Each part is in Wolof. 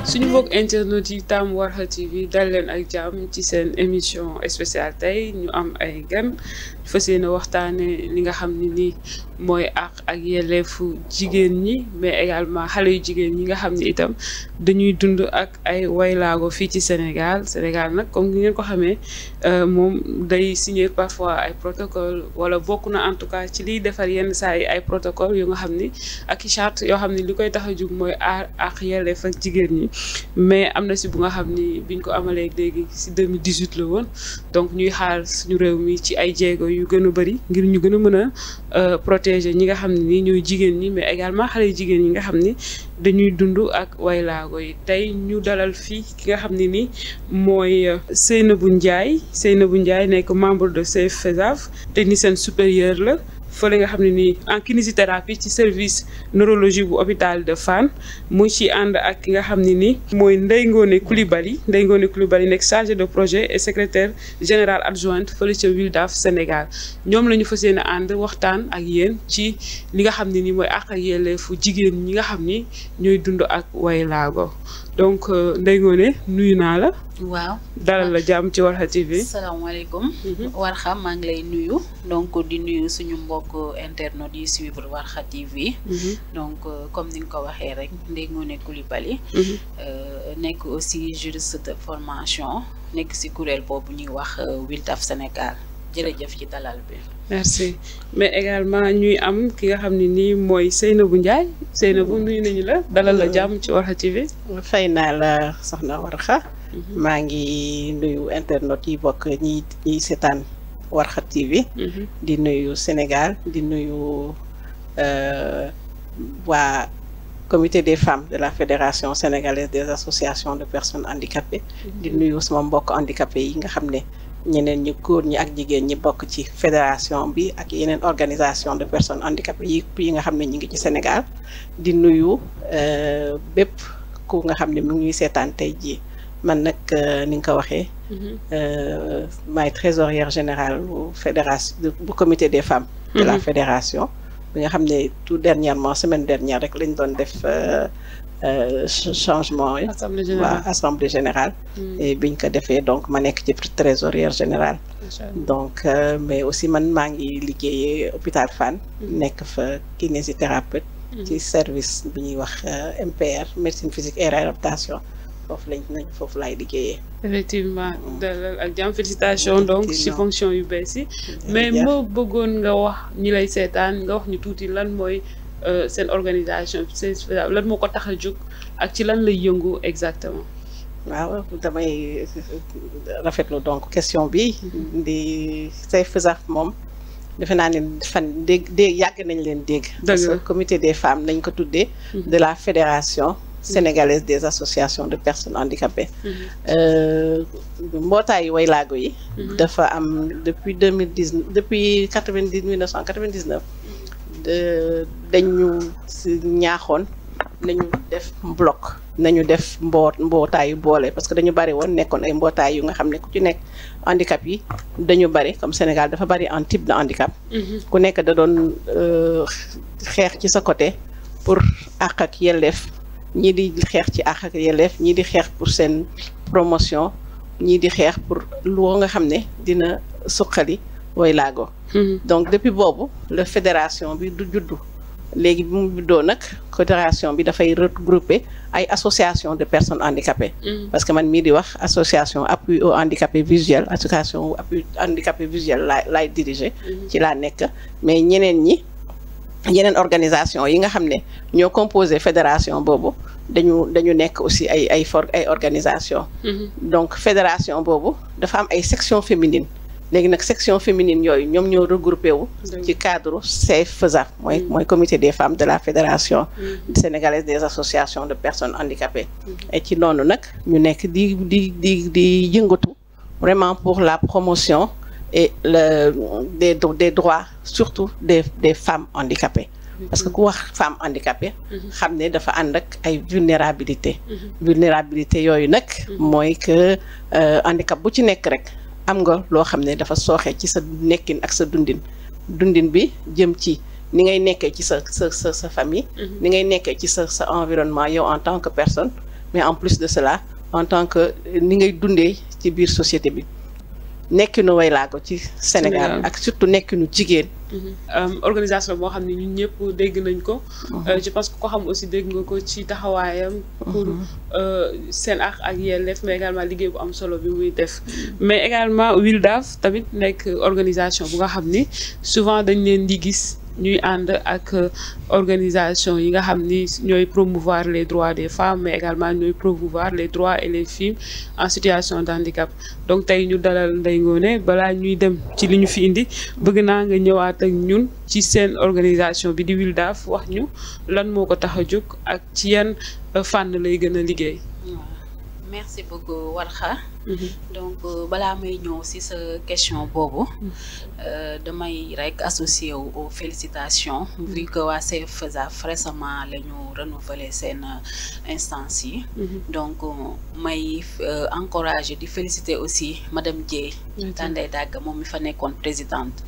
suñu mbokk internet yi taamu Warkha TV dal leen ak jàmm ci seen émission spéciale tey ñu am ay gan fas yéene waxtaane li nga xam ne nii mooy ak yelleefu jigéen ñi mais également xale yu jigéen ñi nga xam ne itam dañuy dund ak ay waylaago fii ci Sénégal nag comme ni ngeen ko xamee moom day signer parfois ay protocole wala bokk na en tout cas ci liy defar yenn saa yi ay protocole yu nga xam ni ak i charte yoo xam ne li koy tax a jug mooy aar ak yelleef ak jigéen ñi mais am na si bu nga xam ni biñ ko amalee léegi si 2018 la woon donc ñuy xaar suñu réew mi ci ay jéego yu gën a bëri ngir ñu gën a mën a protéger ñi nga xam ne ni ñooy jigéen ñi mais également xale yu jigéen ñi nga xam ni dañuy dund ak waylaago yi tey ñu dalal fii ki nga xam ne ni mooy Seynabou Ndiaye nekk membre de Safe Faisab technicienne supérieure la fële nga xam ne nii en kinésithérapie ci service neurologie bu hôpital de Fann mu ci ànd ak ki nga xam ne nii mooy Ndeye Ngone Coulibaly nekk chargé de projet et secrétaire générale adjointe fële ca Wildaf Sénégal ñoom la ñu fas yéene ànd waxtaan ak yéen ci li nga xam ne nii mooy àq ak yelleefu jigéen ñi nga xam ni ñooy dund ak waylaago donc Ndeye Ngone nuyu naa la. waaw dalal la jàmm ci Warkha TV. salaamaaleykum. Warkha maa ngi lay nuyu. donc di nuyu suñu mbokk internet yi suivre Warkha TV. donc comme ni nga ko waxee rek Ndeye Ngone Coulibaly. nekk aussi juriste de formation nekk si kuréel boobu ñuy wax Wildaf Sénégal jërëjëf ci dalal bi. merci mais également ñuy am ki nga xam ne nii mooy Seynabou Ndiaye nuyu nañu la dalal la jàmm ci Warkha TV. fay naa la soxna Warkha. maa ngi nuyu internet yi bokk ñiy seetaan Warkha TV. di nuyu Sénégal di nuyu waa comité des femmes de la fédération sénégalaise des associations de personnes handicapées. di nuyu sama mbokk handicapés yi nga xam ne ñeneen ñi góor ñi ak jigéen ñi bokk ci fédération bi ak yeneen organisation de personnes handicapées yi nga xam ne ñi ngi ci Sénégal di nuyu bépp ku nga xam ne mu ngi seetaan tey jii. man nag ni nga ko waxee. maay trésorière générale bu fédération bu comité des femmes. de la fédération. bi nga xam ne tout dernièrement semaine dernière rek lañ doon def changement yi. assemblée générale. et biñ ko defee donc ma nekk ci trésorière générale. donc mais aussi man maa ngi liggéeyee hôpital Fann. nekk fa kinésithérapeute. ci service bi ñuy wax MPR médecine physique et réadaptation. foofu laay liggéeyee. effectivement dalal ak jàmm félicitation donc ci fonction yu bees yi mais moo bëggoon nga wax ñi lay seetaan nga wax ñu tuuti lan mooy seen organisation lan moo ko tax a jóg ak ci lan lay yëngu exactement. waaw damay rafetlu donc question bi di Safe Faisab moom defe naa ne fan dégg yàgg nañ leen dégg. parce que comité des femmes nañ ko tuddee. de la fédération sénégalaise des associations de personnes handicapées. mbootaayu waylaago yi. dafa am depuis 1999. dañu ñaaxoon nañu def bloc nañu def mbootaayu boole parce que dañu bari woon nekkoon ay mbootaay yu nga xam ne ku ci nekk handicap yi dañu bari comme Sénégal dafa bari en type de handicap. ku nekk da doon xeex ci sa côté pour àq ak yelleef. ñii di xeex ci àq ak yelleef ñii di xeex pour seen promotion ñii di xeex pour loo nga xam ne dina suqali waylaago. donc depuis boobu la fédération bi du juddu léegi bi mu juddoo nag fédération bi dafay regrouper ay association de personnes handicapées. parce que man mii di wax association appui aux handicapés visuels association appui handicapé visuel laay diriger. ci laa nekk mais yeneen organisation yi nga xam ne ñoo composé fédération boobu dañu nekk aussi ay organisation donc fédération boobu dafa am ay section féminine léegi nag section féminine yooyu ñoom ñoo regroupé wu ci cadre Safe Faisab mooy comité des femmes de la fédération sénégalaise des associations de personnes handicapées et ci noonu nag ñu nekk di yëngatu vraiment pour la promotion et des droits surtout des femmes handicapées parce que ku wax femme handicapée xam ne dafa ànd ak ay vulnérabilité yooyu nag mooy que handicap bu ci nekk rek am nga loo xam ne dafa sooxe ci sa nekkin ak sa dundin bi jëm ci ni ngay nekkee ci sa famille. ni ngay nekkee ci sa environnement yow en tant que personne mais en plus de cela en tant que ni ngay dundee ci biir société bi nekkinu waylaago ci Sénégal ak surtout nekkinu jigéen. organisation boo xam ne ñun ñëpp dégg nañ ko. je pense que ko xam aussi dégg nga ko ci taxawaayam. pour seen ak yelleef mais également liggéey bu am solo bi muy def. mais également Wildaf tamit nekk organisation bu nga xam ni souvent dañ leen di gis ñuy ànd ak organisation yi nga xam ni ñooy promouvoir les droits des femmes mais également ñooy promouvoir les droits et les filles en situation de handicap donc tey ñu dalal Ndeye Ngoné balaa ñuy dem ci li ñu fi indi bëgg naa nga ñëwaat ak ñun ci seen organisation bi di Wildaf wax ñu lan moo ko tax a jóg ak ci yan fànn lay gën a liggéey. merci beaucoup Warkha. donc balaa may ñëw ci sa question boobu damay rek associé wu aux félicitations vu que waa CFESAF récemment la ñu renouveler seen instance yi donc may encourager di féliciter aussi madame Dieye Tandey Dagga moom mi fa nekkoon présidente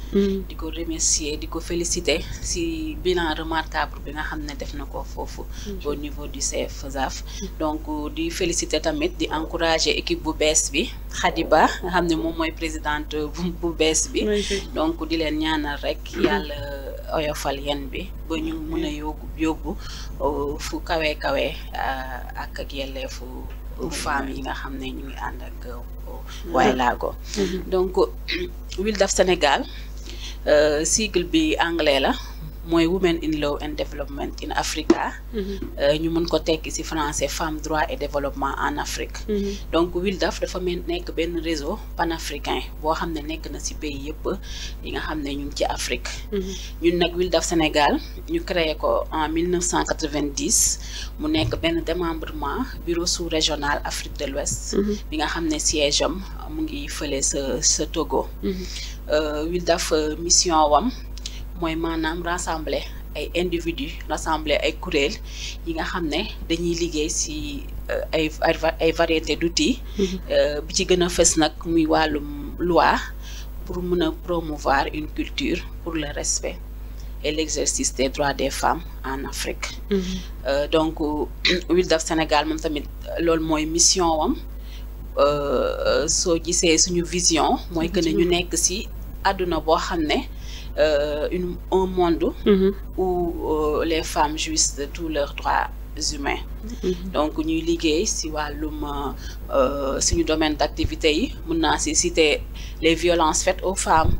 di ko remercier di ko féliciter ci bilan remarquable bi nga xam ne def na ko foofu au niveau du CFESAF donc di féliciter tamit di encourager équipe bu bees bi Khadiba nga xam ne moom mooy présidente bu bees bi donc di leen ñaanal rek yàlla oyofal yen bi ba ñu mën a yóbbu fu kawe ak yelleefu femmes yi nga xam ne ñu ngi ànd ak waylaago donc Wildaf Sénégal sigle bi anglais la mooy Women in Law and Development in Africa ñu mën ko tekki ci français femmes droit et développement en Afrique donc Wildaf dafa nekk benn réseau panafricain boo xam ne nekk na ci pays yëpp yi nga xam ne ñu ngi ci Afrique ñun nag Wildaf Sénégal ñu créé ko en 1990 mu nekk benn démembrement bureau sous-régional Afrique de l'Ouest bi nga xam ne siège am mu ngi fële sa Togo Wildaf mission wam mooy maanaam rassembler ay individus rassembler ay kuréel yi nga xam ne dañuy liggéey ci ay variété d'outils bi ci gën a fës nag muy wàllum loi pour mën a promouvoir une culture pour le respect et l'exercice des droits des femmes en Afrique donc Wildaf Sénégal moom tamit loolu mooy mission wam soo gisee suñu vision mooy que ne ñu nekk ci àdduna boo xam ne un monde où les femmes jouissent de tous leurs droits humains donc ñuy liggéey ci wàllum suñu domaine d'activité yi mën naa ci citer les violences faites aux femmes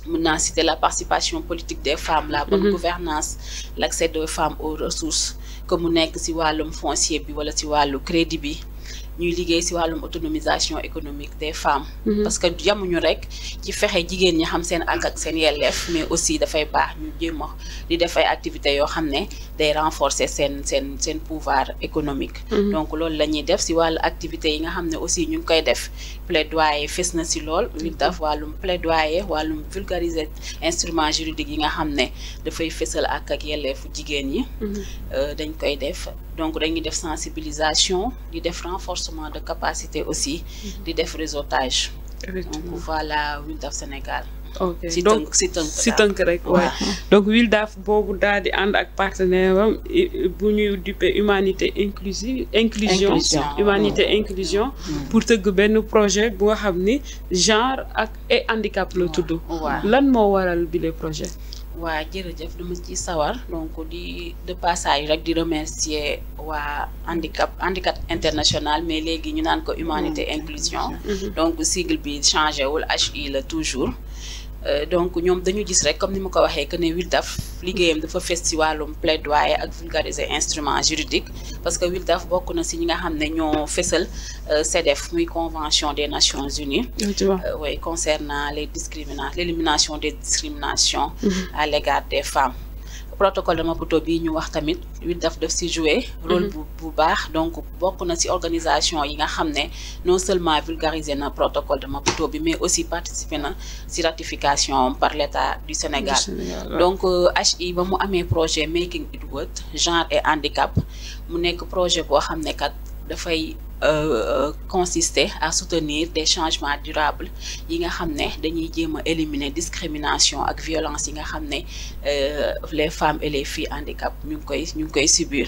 mën naa citer la participation politique des femmes la bonne gouvernance l'accès des femmes aux ressources que mu nekk ci wàllum foncier bi wala ci wàllu crédit bi ñuy liggéey ci wàllum autonomisation économique des femmes parce que yamuñu rek ci fexe jigéen ñi xam seen ak seen yelleef mais aussi dafay baax ñu jéem a di def ay activités yoo xam ne day renforcer seen pouvoir économique donc loolu la ñuy def ci wàllu activités yi nga xam ne aussi ñu ngi koy def plaidoyer fes na ci lool Wildaf wàllum plaidoyer wàllum vulgariser instrument juridique yi nga xam ne dafay fësal ak yelleefu jigéen ñi dañ koy def donc dañuy def sensibilisation di def renforcement de capacité aussi di def réseautage donc voilà Wildaf Sénégal ok donc si tënk rek waaye donc Wildaf boobu daal di ànd ak partenaire am bu ñuy duppee humanité inclusion pour tëgg benn projet bu nga xam ni genre et handicap la tudd lan moo waral bi le projet waa jërëjëf dama ci sawar donc de passage rek di remercier waa handicap international mais léegi ñu naan ko humanité inclusion donc sigle bi changé wul HI la toujours donc ñoom dañu gis rek comme ni ma ko waxee que ne Wildaf liggéeyam dafa fes ci wàllum plaidoyer ak vulgariser instrument juridique parce que Wildaf bokk na ci ñi nga xam ne ñoo fesal CEDEF muy convention des Nations Unies oui concernant l'élimination des discriminations à l'égard des femmes protocole de Maputo bi ñu wax tamit Wildaf daf ci jouer rôle bu baax donc bokk na ci organisation yi nga xam ne non seulement vulgariser na protocole de Maputo bi mais aussi participer na ci ratification par l'État du Sénégal donc HI ba mu amee projet Making It Work genre et handicap mu nekk projet boo xam ne kat dafay consister à soutenir des changements durables yi nga xam ne dañuy jéem a éliminer discrimination ak violence yi nga xam ne les femmes et les filles handicap ñu ngi koy subir.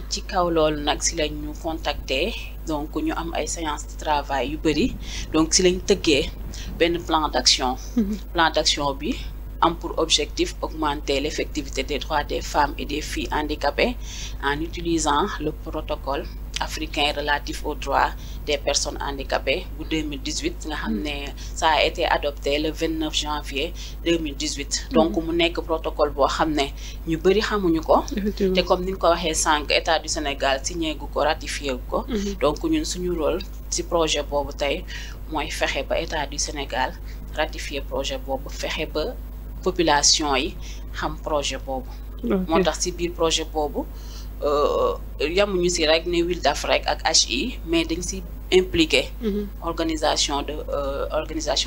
ci kaw loolu nag si lañ ñu contacter donc ñu am ay séances de travail yu bëri donc si lañ tëggee benn plan d'action. Plan d'action bi am pour objectif augmenter l'effectivité des droits des femmes et des filles handicapées en utilisant le protocole africain relatif aux droits des personnes handicapées bu 2018 nga xam ne ça a été adopté le 29 janvier 2018 donc mu nekk protocole boo xam ne ñu bëri xamuñu ko te comme ni nga ko waxee sànq état du Sénégal signé gu ko ratifié gu ko donc ñun suñu rôle ci projet boobu tey mooy fexe ba état du Sénégal ratifié projet boobu fexe ba population yi xam projet boobu moo tax ci biir projet boobu yamuñu ci rek ne Wildaf d'Afrique ak HI mais dañ ci impliqué organisation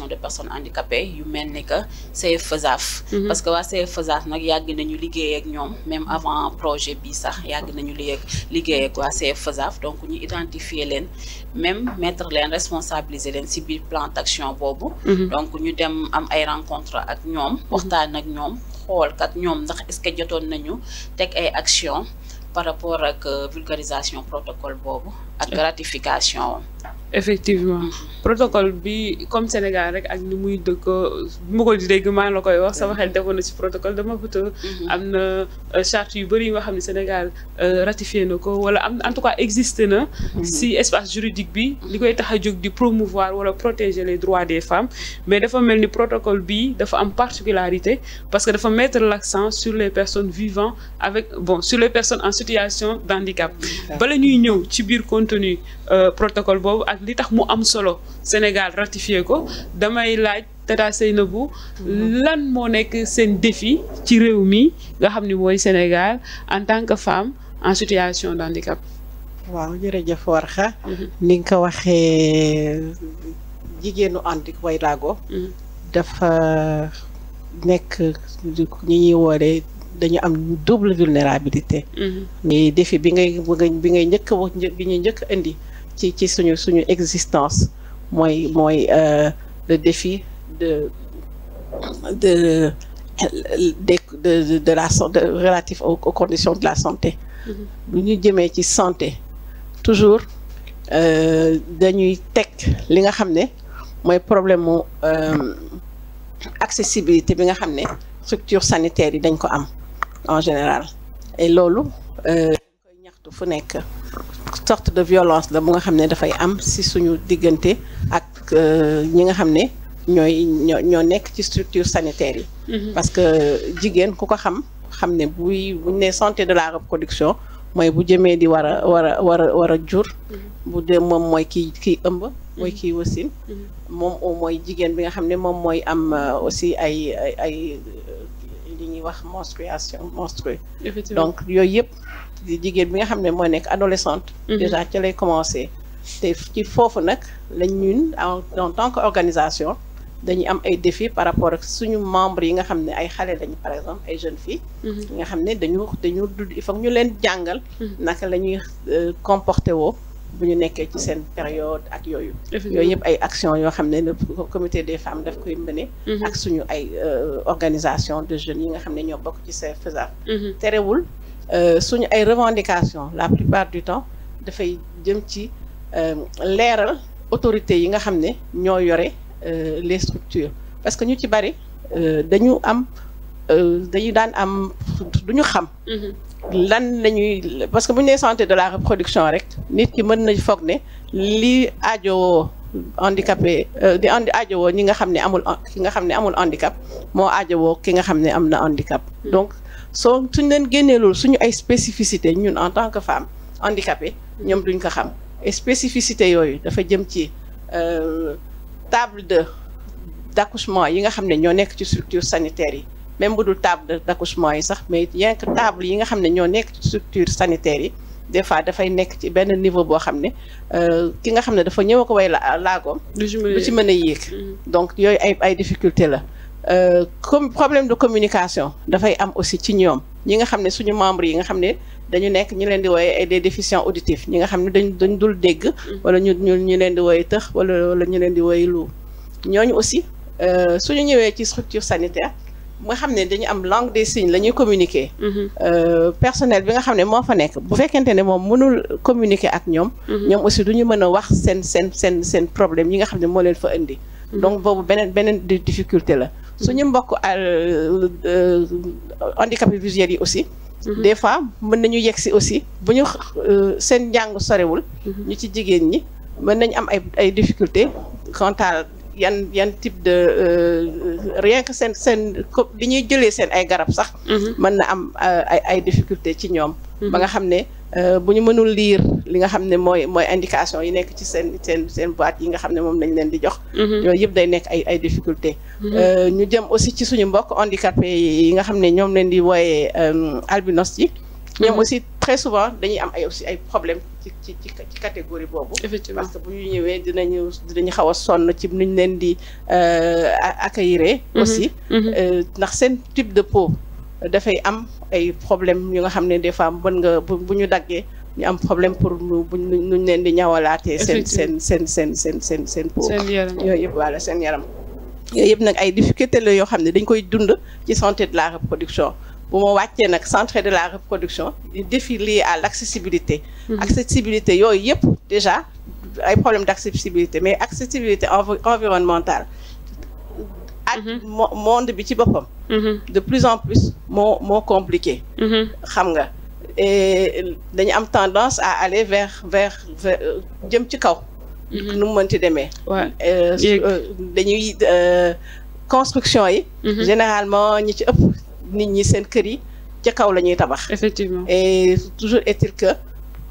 de personnes handicapées yu mel ni que CFESAF parce que waa CFESAF nag yàgg nañu liggéey ak ñoom même avant projet bi sax yàgg nañu liggéey ak waa CFESAF donc ñu identifier leen même mettre leen responsabiliser leen ci biir plan d'action boobu donc ñu dem am ay rencontre ak ñoom waxtaan ak ñoom xool kat ñoom ndax est-ce que jotoon nañu teg ay action par rapport ak vulgarisation protocole boobu ak ratification. Effectivement protocole bi comme Sénégal rek ak ni muy dëkk bu ma ko di dégg maa la koy wax sama xel defoon na ci protocole dama bëgg am na charte yu bëri yi nga xam ne Sénégal ratifié na ko wala am en tout cas existé na ci espace juridique bi li koy tax a jóg di promouvoir wala protéger les droits des femmes mais dafa mel ni protocole bi dafa am particularité parce que dafa mettre l'accent sur les personnes vivant avec sur les personnes en situation d'handicap bala ñuy ñëw ci biir contenu protocole boobu ak li tax mu am solo Sénégal ratifié ko damay laaj Tata Seynabou lan moo nekk seen défi ci réew mi nga xam ni mooy Sénégal en tant que femme en situation d'handicap. waaw jërëjëf Warkha ni nga ko waxee jigéenu handicap way laago dafa nekk ñi ñuy wooree dañu am double vulnérabilité mais défi bi ngay njëkk bi ñuy njëkk indi ci suñu existence mooy le défi de la santé relatif aux conditions de la santé bu ñu jëmee ci santé toujours dañuy teg li nga xam ne mooy problème mu accessibilité bi nga xam ne structure sanitaire yi dañ ko am en général et loolu dañ koy ñaxtu fu nekk sorte de violence la bu nga xam ne dafay am ci suñu diggante ak ñi nga xam ne ñoo nekk ci structure sanitaire yi parce que jigéen ku ko xam ne buñ ne santé de la reproduction mooy bu jëmee di war a jur bu dee moom mooy kii ëmb mooy kii wasin moom mooy jigéen bi nga xam ne moom mooy am aussi ay li ñuy wax menstrué donc yooyu yëpp jigéen bi nga xam ne mooy nekk adolescente déjà ca lay commencé te ci foofu nag lañ ñun en tant que organisation dañuy am ay défis par rapport ak suñu membres yi nga xam ne ay xale lañu par exemple ay jeunes filles yi nga xam ne dañu il faut ñu leen jàngal naka la ñuy comporté woo bu ñu nekkee ci seen période ak yooyu yëpp ay actions yoo xam ne le comité des femmes daf koy mëne ak suñu ay organisation de jeunes yi nga xam ne ñoo bokk ci CFESAF terewul suñu ay revendications la plupart du temps dafay jëm ci leeral autorités yi nga xam ne ñoo yore les structures parce que ñu ci bari dañu daan am duñu xam lan lañuy parce que bu ñu nee santé de la reproduction rek nit ki mën na foog ne li aajowoo handicapé di aajowoo ñi nga xam ne ki nga xam ne amul handicap moo aajowoo ki nga xam ne am na handicap donc suñ leen génnee loolu suñu ay spécificité ñun en tant que femme handicapée ñoom duñ ko xam et spécificité yooyu dafa jëm ci table d'accouchement yi nga xam ne ñoo nekk ci structure sanitaire yi même bu dul table d'accouchement yi sax mais rien que table yi nga xam ne ñoo nekk ci structure sanitaire yi des fois dafay nekk ci benn niveau boo xam ne ki nga xam ne dafa ñëw ko way laagoom du ci mën a yéeg donc yooyu ay difficulté la comme problème de communication dafay am aussi ci ñoom ñi nga xam ne suñu membres yi nga xam ne dañu nekk ñu leen di wooye des déficients auditifs ñi nga xam ne dañ dul dégg wala ñu leen di wooye tëx wala ñu leen di wooye lu ñooñu aussi suñu ñëwee ci structure sanitaire nga xam ne dañu am langue des signes la ñuy communiquer personnel bi nga xam ne moo fa nekk bu fekkente ne moom mënul communiquer ak ñoom aussi duñu mën a wax seen problème yi nga xam ne moo leen fa indi donc boobu beneen difficulté la suñu mbokk handicapés visuels yi aussi des fois mën nañu yegsi aussi bu ñu seen njàng sorewul ñu ci jigéen ñi mën nañu am ay difficultés quant à yan type de rien que seen li ñuy jëlee seen ay garab sax mën na am ay difficultés ci ñoom ba nga xam ne bu ñu mënul lire li nga xam ne mooy indication yi nekk ci seen boîte yi nga xam ne moom lañ leen di jox yooyu yëpp day nekk ay difficultés ñu jëm aussi ci suñu mbokk handicapé yi nga xam ne ñoom leen di wooyee albinos yi ñoom aussi très souvent dañuy am ay problème ci catégorie boobu parce que bu ñu ñëwee dinañu xaw a sonn ci nuñ leen di accueillir aussi ndax seen type de peau dafay am ay problème yu nga xam ne des fois mën nga bu ñu daggee ñu am problème pour nuñ leen di ñawalaatee seen peau yooyu yëpp wala seen yaram yooyu yëpp nag ay difficulté la yoo xam ne dañ koy dund ci santé de la reproduction bu ma wàccee nag santé de la reproduction défi lié à l'accessibilité accessibilité yooyu yëpp déjà ay problème d'accessibilité mais accessibilité environnementale ak monde bi ci boppam de plus en plus moo compliqué xam nga et dañu am tendance à aller vers jëm ci kaw nu mu mënti demee dañuy construction yi généralement ñi ci ëpp nit ñi seen kër yi ca kaw la ñuy tabax effectivement et toujours est-il que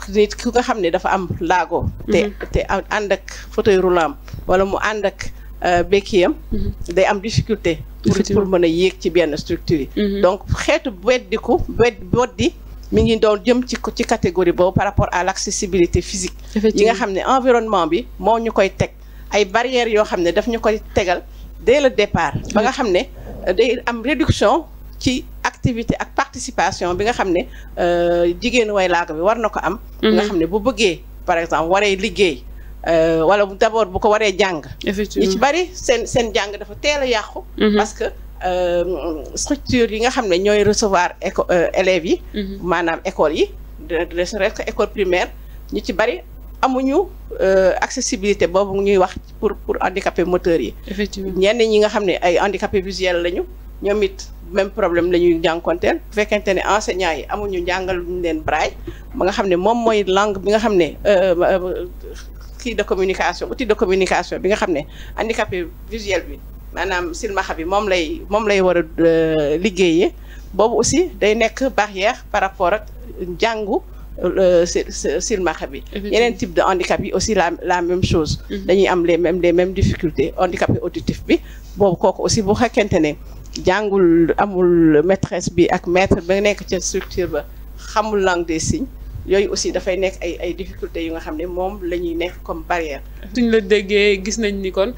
nit ku nga xam ne dafa am laago te ànd ak fauteuil roulant wala mu ànd ak békkiyam day am difficulté pour mën a yéeg ci benn structure yi donc xeetu boddi mi ngi doon jëm ci catégorie boobu par rapport à l'accessibilité physique yi nga xam ne environnement bi moo ñu koy teg ay barrières yoo xam ne daf ñu koy tegal dès le départ ba nga xam ne day am réduction ci activité ak participation bi nga xam ne jigéenu way laago bi war na ko am nga xam ne bu bëggee par exemple waree liggéey wala d'abord bu ko waree jàng ñi ci bari seen jàng dafa teel a yàqu parce que structure yi nga xam ne ñooy recevoir élèves yi maanaam école yi de serait-ce que école primaire ñi ci bari amuñu accessibilité boobu ñuy wax pour handicapés moteurs yi ñenn ñi nga xam ne ay handicapés visuels lañu ñoom it même problème la ñuy jànkonteel bu fekkente ne enseignants yi amuñu jàngal ñu leen braille ba nga xam ne moom mooy langue bi nga xam ne kii de communication outil de communication bi nga xam ne handicapé visuel bi maanaam silmaxa bi moom lay war a liggéeyee boobu aussi day nekk barrière par rapport ak jàngu silmaxa bi yeneen type de handicap yi aussi la même chose dañuy am les mêmes difficultés handicapé auditif bi boobu kooku aussi bu fekkente ne jàngul amul maîtresse bi ak maître ba nekk ca structure ba xamul langue des signes yooyu aussi dafay nekk ay difficultés yu nga xam ne moom la ñuy nekk comme barrière. suñ la déggee gis nañ ni kon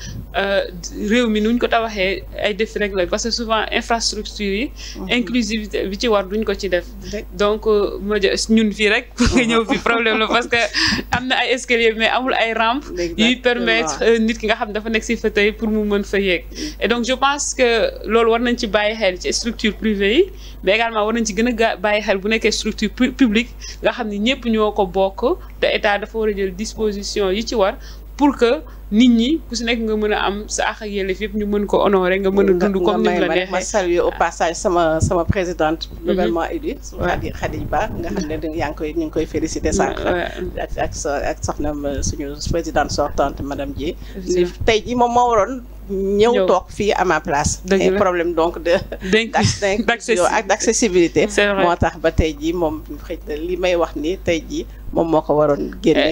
réew mi nuñ ko tabaxee ay défi rek la parce que souvent infrastructure yi inclusivité bi ci war duñ ko ci def donc ma ñun fii rek pour nga ñëw fi problème la parce que am na ay escalier mais amul ay rampe yuy permettre nit ki nga xam dafa nekk si fauteuil pour mu mën fa yéeg et donc je pense que loolu war nañ ci bàyyi xel ci structure privée yi mais également war nañ ci gën a bàyyi xel bu nekkee structure publique nga xam ni ñëpp ñoo ko bokk te état dafa war a jël disposition yi ci war pour que nit ñi ku si nekk nga mën a am sa àq ak yelleef yëpp ñu mën ko honorer nga mën a dund comme ni mu la neexee. ma saluer au passage sama présidente nouvellement élue Khady Ba nga xam ne ñu ngi koy féliciter sànq ak soxnam suñu présidente sortante madame Dieye tey jii moom moo waroon ñëw toog fii à ma place ay problème donc d'accessibilité moo tax ba tey jii moom xëy na li may wax ni tey jii moom moo ko waroon génne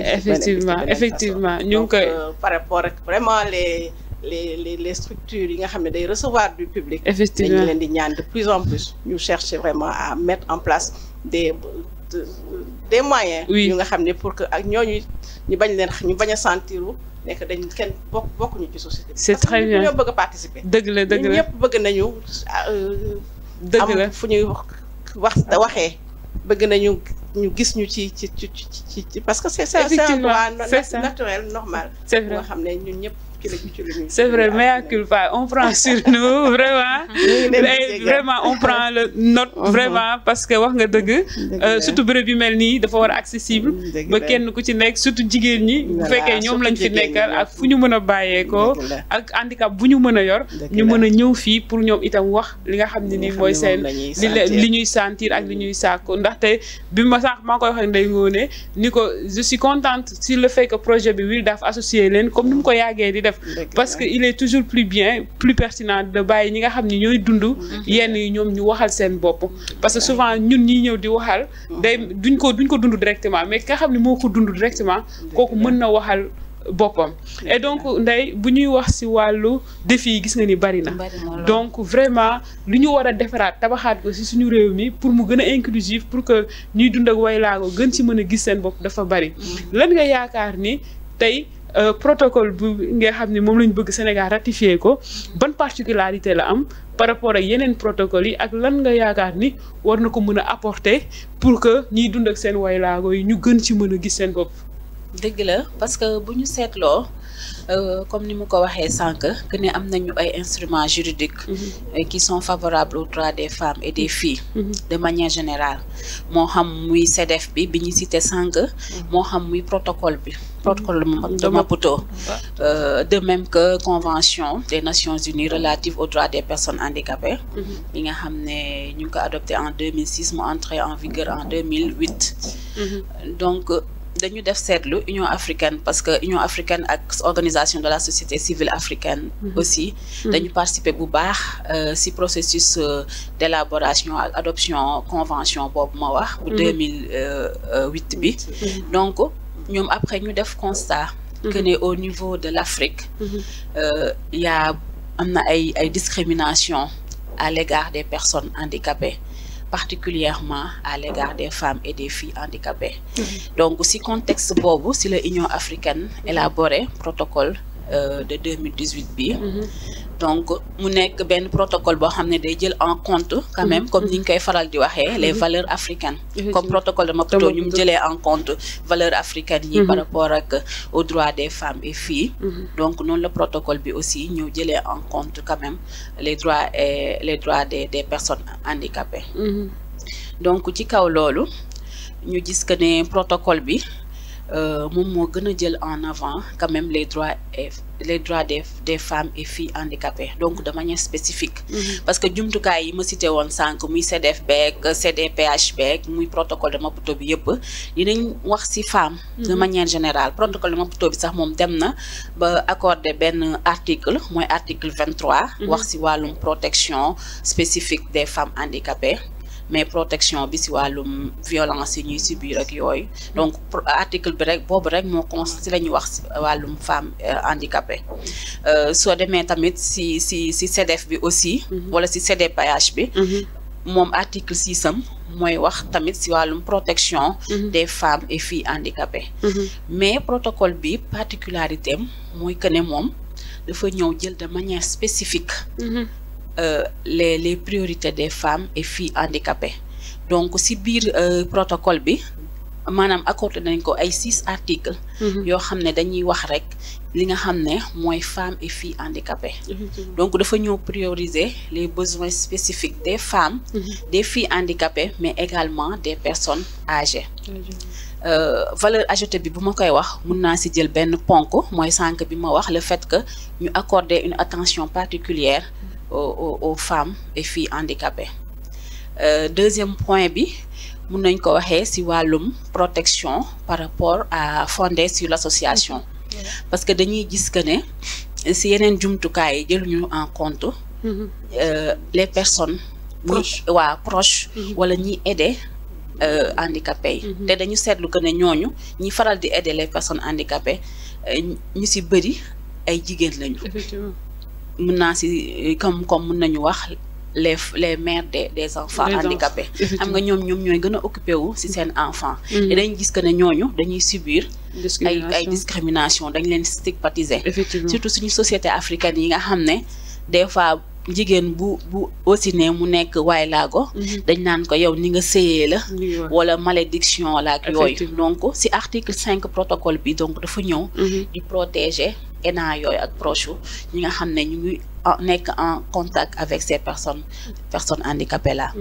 effectivement ñu ngi koy par rapport ak vraiment les structures yi nga xam ne day recevoir du public effectivement dañu leen di ñaan de plus en plus ñu chercher vraiment à mettre en place des moyens yu nga xam ne pour que ak ñooñu ñu bañ a sentiru nekk dañ kenn bokkuñu ci société bi. c'est très bien ñoo bëgg a participer. dëgg la ñëpp bëgg nañu. dëgg la am fu ñuy waxee bëgg nañu ñu gis ñu ci parce que c'est un droit naturel normal. C'est vrai nga xam ne ñun ñëpp c'est vrai, mea culpa, on prend sur nous vraiment. Vraiment on prend le note vraiment parce que wax nga dëgg surtout bërëb yu mel nii dafa war a accessible ba kenn ku ci nekk surtout jigéen ñi bu fekkee ñoom lañ fi nekkal ak fu ñu mën a bàyyeekoo ak handicap bu ñu mën a yor ñu mën a ñëw fii pour ñoom itam wax li nga xam ne nii mooy seen li ñuy sentir ak li ñuy sàkku ndaxte bi ma sànq maa koy wax Ndeye Ngone ni ko je suis contente sur le fait que projet bi Wildaf associé leen comme ni mu ko yàggee di def parce que il est toujours plus bien plus pertinent de bàyyi ñi nga xam ne ñooy dund yenn yi ñoom ñu waxal seen bopp parce que souvent ñun ñi ñëw di waxal day duñ ko dund directement mais ki nga xam ne moo ko dund directement kooku mën na waxal boppam et donc Ndeye bu ñuy wax ci wàllu défi yi gis nga ni bari na donc vraiment lu ñu war a defaraat tabaxaat ko ci suñu réew mi pour mu gën a inclusif pour que ñuy dund ak waylaago gën ci mën a gis seen bopp dafa bari lan nga yaakaar ni tey protocole bu nga xam ne moom lañu bëgg Sénégal ratifié ko ban particularité la am par rapport ak yeneen protocole yi ak lan nga yaakaar ni war na ko mën a apporter pour que ñiy dund ak seen waylaago yi ñu gën ci mën a gis seen bopp. dëgg la parce que bu ñu seetloo comme ni mu ko waxee sànq que ne am nañu ay instruments juridiques qui sont favorables aux droits des femmes et des filles de manière générale moo xam muy CEDEF bi ñu cité sànq moo xam muy protocole de Maputo de même que convention des Nations Unies relative aux droits des personnes handicapées bi nga xam ne ñu ngi ko adopté en 2006 mu entré en vigueur en 2008 donc dañu def seetlu Union africaine parce que Union africaine ak organisation de la société civile africaine aussi dañu participer bu baax ci processus d'élaboration ak adoption convention boobu ma wax bu 2008 bi donc ñoom après ñu def constat que ne au niveau de l'Afrique am na ay discrimination à l'égard des personnes handicapées particulièrement à l'égard des femmes et des filles handicapées. Donc si contexte boobu si la Union africaine élaboré protocole de 2018 bi donc mu nekk benn protocole boo xam ne day jël en compte quand même comme ni ñu koy faral di waxee les valeurs africaines comme protocole de Maputo ñu mu jëlee en compte valeurs africaines yi par rapport ak aux droits des femmes et filles donc noonu la protocole bi aussi ñëw jëlee en compte quand même les droits des personnes handicapées donc ci kaw loolu ñu gis que ne protocole bi moom moo gën a jël en avant quand même les droits des femmes et filles handicapées donc de manière spécifique parce que jumtukaay yi ma cité woon sànq muy CEDEF beeg CDPH beeg muy protocole de Maputo bi yëpp dinañ wax ci femme de manière générale protocole de Maputo bi sax moom dem na ba accordé benn article mooy article 23 wax ci wàllum protection spécifique des femmes handicapées mais protection bi ci wàllum violence yi ñuy subir ak yooyu donc article bi rek boobu rek moo ci la ñuy wax ci wàllum femme handicapée soo demee tamit ci CEDEF bi aussi wala ci CDPH bi moom article 6 am mooy wax tamit ci wàllum protection des femmes et filles handicapées mais protocole bi particularité am mooy que ne moom dafa ñëw jël de manière spécifique les priorités des femmes et filles handicapées donc ci biir protocole bi maanaam accordé nañ ko ay 6 articles yoo xam ne dañuy wax rek li nga xam ne mooy femmes et filles handicapées donc dafa ñëw prioriser les besoins spécifiques des femmes des filles handicapées mais également des personnes âgées valeur ajoutée bi bu ma koy wax mun naa ci jël benn ponk mooy sànq bi ma wax le fait que ñu accorder une attention particulière aux femmes et filles handicapées deuxième point bi mun nañ ko waxee ci wàllum protection par rapport à fondé sur l'association parce que dañuy gis que ne ci yeneen jumtukaay yi jëluñu en compte les personnes proches wala ñiy aider handicapés yi te dañu seetlu que ne ñooñu ñi faral di aider les personnes handicapées ñu ci bëri ay jigéen lañu mën naa ci comme mën nañu wax les mères des enfants handicapés xam nga ñoom ñooy gën a occupé wu ci seen enfant te dañu gis que ne ñooñu dañuy subir ay discrimination dañ leen stigmatiser surtout suñu société africaine yi nga xam ne des fois jigéen bu aussi ne mu nekk waay laago dañ naan ko yow ni nga sëyee la wala malédiction la ak yooyu donc si article 5 protocole bi donc dafa ñëw di protéger ENA yooyu ak proche ñi nga xam ne ñu ngi nekk en contact avec ces personnes handicapées là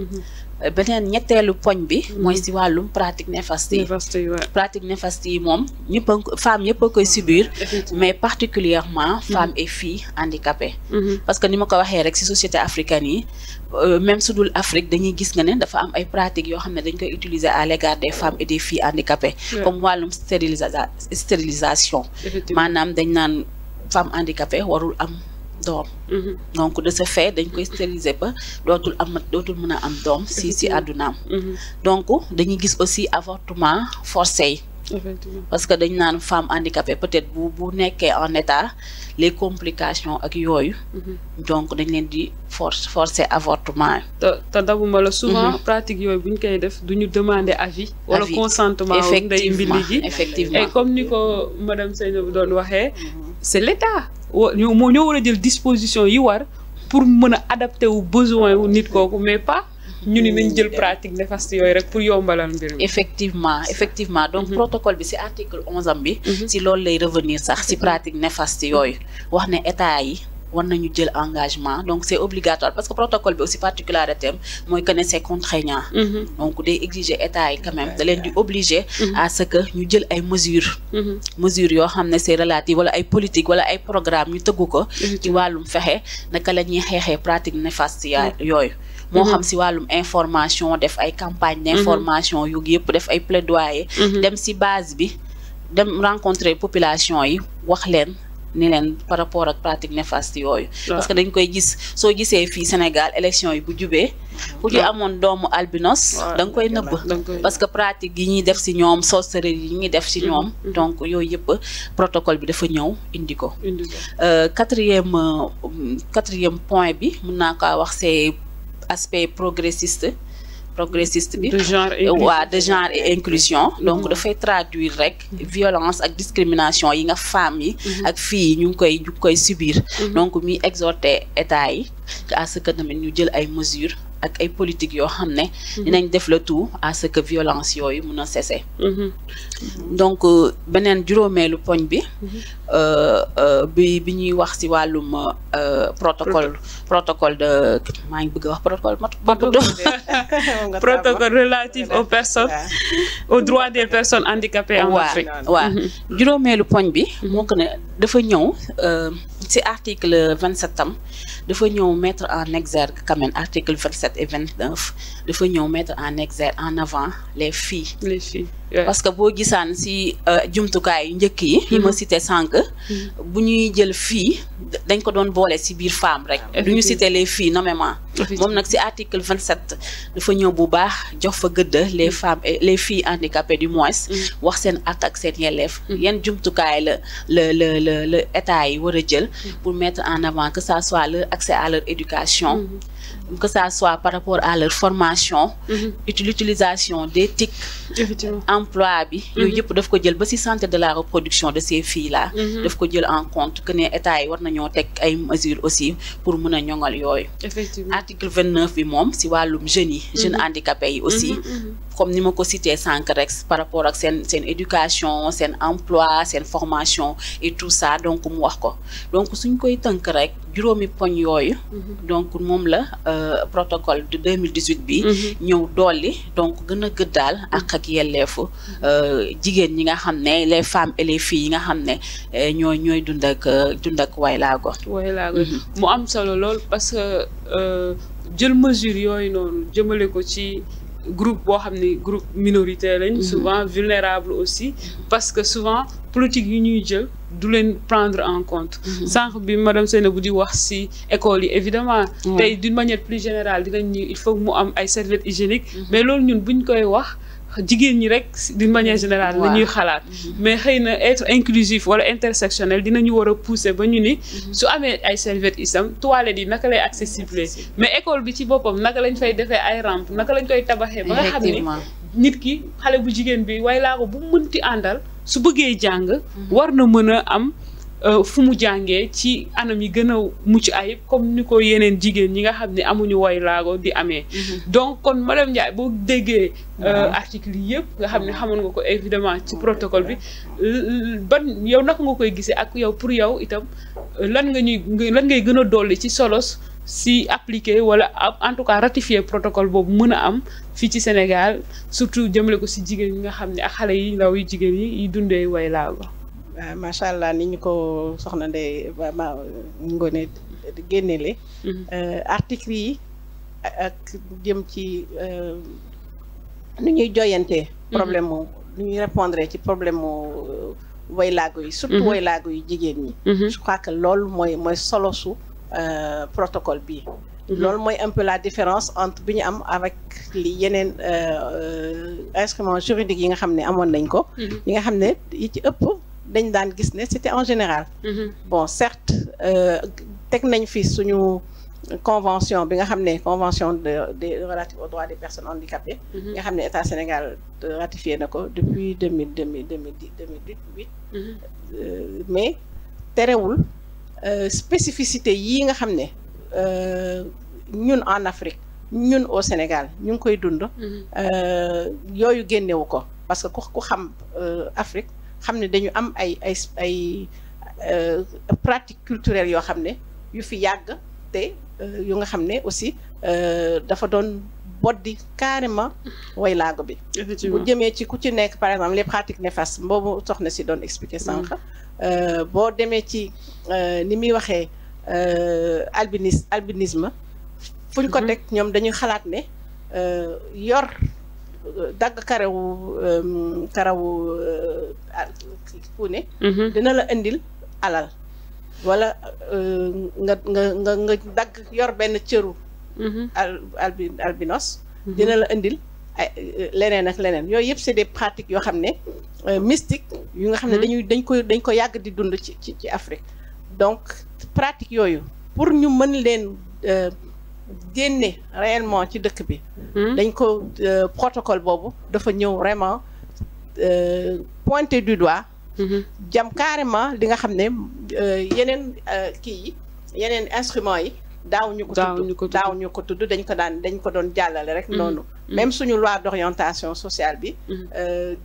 beneen ñetteelu poñ bi mooy si wàllum pratique néfaste yi pratique néfaste yi moom ñëpp femmes yëpp a koy subir mais particulièrement femmes et filles handicapées parce que ni ma ko waxee rek si société africaine yi même su dul Afrique dañuy gis nga ne dafa am ay pratiques yoo xam ne dañ koy utiliser à l'égard des femmes et des filles handicapées comme wàllum stérilisation maanaam dañ naan femme handicapée warul am doom donc de ce fait dañ koy stériliser ba dootul mën a am doom si àddunaam donc dañuy gis aussi avortement forcé yi parce que dañ naan femme handicapée peut-être bu nekkee en état les complications ak yooyu donc dañ leen di forcer avortement te dabuma la souvent pratique yooyu buñ koy def duñu demander avis wala consentement nday mbili gi effectivement et comme ni ko madame Seynabou doon waxee c'est l'État ñoo war a jël disposition yi war pour mën a adapter wu besoin wu nit kooku mais pas ñu ni nañ jël pratique néfaste yooyu rek pour yombalal mbir mi effectivement donc protocole bi ci article 11 am bi ci loolu lay revenir sax ci pratique néfaste yooyu wax ne état yi war nañu jël engagement donc c'est obligatoire parce que protocole bi aussi particularité am mooy que ne c'est contraignant donc day exiger état yi quand même da leen di obliger à ce que ñu jël ay mesures yoo xam ne c'est relative wala ay politique wala ay programme ñu tëggu ko ci wàllum fexe naka la ñuy xeexee pratique néfaste yooyu moo xam si wàllum information def ay campagne d'information yu yëpp def ay plaidoyer dem si base bi dem rencontrer population yi wax leen ni leen par rapport ak pratique néfaste yooyu parce que dañ koy gis soo gisee fii Sénégal élection yi bu jubee ku ci amoon doomu albinos da nga koy nëbb parce que pratique yi ñuy def si ñoom sorcellerie yi ñuy def si ñoom donc yooyu yëpp protocole bi dafa ñëw indi ko quatrième point bi mën naa ko wax c'est aspect progressiste bi de genre et inclusion donc dafay traduire rek violence ak discrimination yi nga femmes yi ak filles yi ñu ngi koy subir donc mi exhorter état yi à ce que tamit ñu jël ay mesures ak ay politique yoo xam ne dinañ def le tout à ce que violence yooyu mën a cesser donc beneen juróomeelu poñ bi bi ñuy wax ci wàllum protocole de maa ngi bëgg a wax protocole relatif aux droits des personnes handicapées en Afrique waaw juróomeelu poñ bi moo ko ne dafa ñëw ci article 27 am dafa ñëw mettre en exergue quand même article 27 et 29 dafa ñëw mettre en exergue en avant les filles parce que boo gisaan ci jumtukaay yu njëkk yi ma cité sànq bu ñuy jël fille dañ ko doon boole ci biir femme rek du ñu cité les filles nommément moom nag ci article 27 dafa ñëw bu baax jox fa gëdd les femmes et les filles handicapées du moins wax seen àq ak seen yelleef yan jumtukaay la état yi war a jël pour mettre en avant que ça soit leur accès à leur éducation que ça soit par rapport à leur formation l'utilisation des TIC emploi bi yooyu yëpp daf ko jël ba ci santé de la reproduction de ces filles là daf ko jël en compte que ne état yi war nañoo teg ay mesures aussi pour mën a ñoŋal yooyu article 29 bi moom ci wàllum jeunes handicapés yi aussi comme ni ma ko cité sànq rek par rapport ak seen éducation seen emploi seen formation et tout ça donc mu wax ko donc suñ koy tënk rek juróomi poñ yooyu donc moom la protocole de 2018 bi ñëw dolli donc gën a gëddaal ak yelleefu jigéen ñi nga xam ne les femmes et les filles yi nga xam ne ñooy dund ak waylaago mu am solo lool parce que jël mesure yooyu noonu jëmale ko ci groupe boo xam ne groupe minoritaire lañ souvent vulnérable aussi parce que souvent politique yi ñuy jël du leen prendre en compte sànq bi madame Seynabou di wax ci école yi évidemment tey d'une manière plus générale dinañ ñu il faut mu am ay serviettes hygiéniques mais loolu ñun buñ koy wax jigéen ñi rek d'une manière générale la ñuy xalaat mais xëy na être inclusif wala intersectionnel dinañu war a pousser ba ñu ni su amee ay serviettes isam toilettes yi naka lay accessible mais école bi ci boppam naka lañ fay defee ay rampe naka lañ koy tabaxee ba nga xam ne nit ki xale bu jigéen bi waylaago bu mënti àndal su bëggee jàng war na mën a am fu mu jàngee ci anam yi gën a mucc ayib comme ni ko yeneen jigéen ñi nga xam ne amuñu woy laago di amee. donc kon madame Ndiaye boo déggee article yi yëpp nga xam ne xamoon nga ko évidemment ci protocole bi ban yow naka nga koy gisee ak yow pour yow itam lan ngay gën a dolli ci solos si appliquer wala en tout cas ratifier protocole boobu mën a am fii ci Sénégal surtout jëmale ko si jigéen ñi nga xam ne ak xale yi ndaw yi jigéen yi dundee way laago. waaw macha allah ni ñu ko soxna Ndeye ma Ngoné génnele article yi ak jëm ci nu ñuy joyantee problème mu nu ñuy répondre ci problème mu way laago yi surtout way laago yi jigéen ñi je crois que loolu mooy solo su protocole bi loolu mooy un peu la différence entre bi ñu am avec li yeneen instruments juridiques yi nga xam ne amoon nañ ko yi nga xam ne yi ci ëpp dañ daan gis ne c'était en général bon certes teg nañ fi suñu convention bi nga xam ne convention de relative aux droits des personnes handicapées nga xam ne état Sénégal ratifié na ko depuis 2008 mais terewul spécificité yii nga xam ne ñun en Afrique ñun au Sénégal ñu ngi koy dund yooyu génnewu ko parce que ku xam Afrique xam ne dañu am ay pratiques culturelles yoo xam ne yu fi yàgg te yu nga xam ne aussi dafa doon boddi carrément way laago bi bu jëmee ci ku ci nekk par exemple les pratiques néfastes boobu soxna si doon expliquer sànq boo demee ci ni muy waxee albinisme fu ñu ko teg ñoom dañuy xalaat ne yor dagg karawu puune dina la indil alal wala nga dagg yor benn cëru albinos dina la indil ay leneen ak leneen yooyu yëpp c'est des pratiques yoo xam ne mystique yu nga xam ne dañ ko yàgg di dund ci Afrique donc pratique yooyu pour ñu mën leen génne réellement ci dëkk bi dañ ko protocole boobu dafa ñëw vraiment pointer du doigt jam carrément li nga xam ne yeneen kii yi yeneen instruments yi daaw ñu ko tudd dañ ko doon jàllale rek noonu même suñu loi d'orientation sociale bi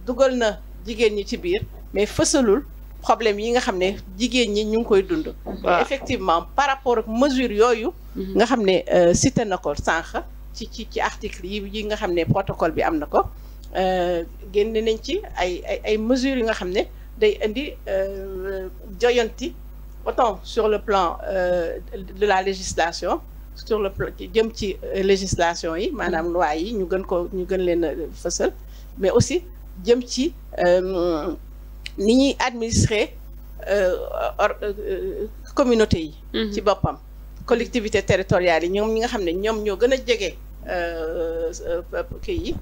dugal na jigéen ñi ci biir mais fësalul problème yi nga xam ne jigéen ñi ñu ngi koy dund effectivement par rapport ak mesure yooyu nga xam ne cité na ko sànq ci article yi nga xam ne protocole bi am na ko génne nañ ci ay mesures yi nga xam ne day indi joyanti autant sur le plan de la législation sur le plan jëm ci législation yi maanaam loi yi ñu gën leen a fësal mais aussi jëm ci ni ñuy administrer communauté yi ci boppam collectivité territoriale yi ñoom ñi nga xam ne ñoom ñoo gën a jege kii yi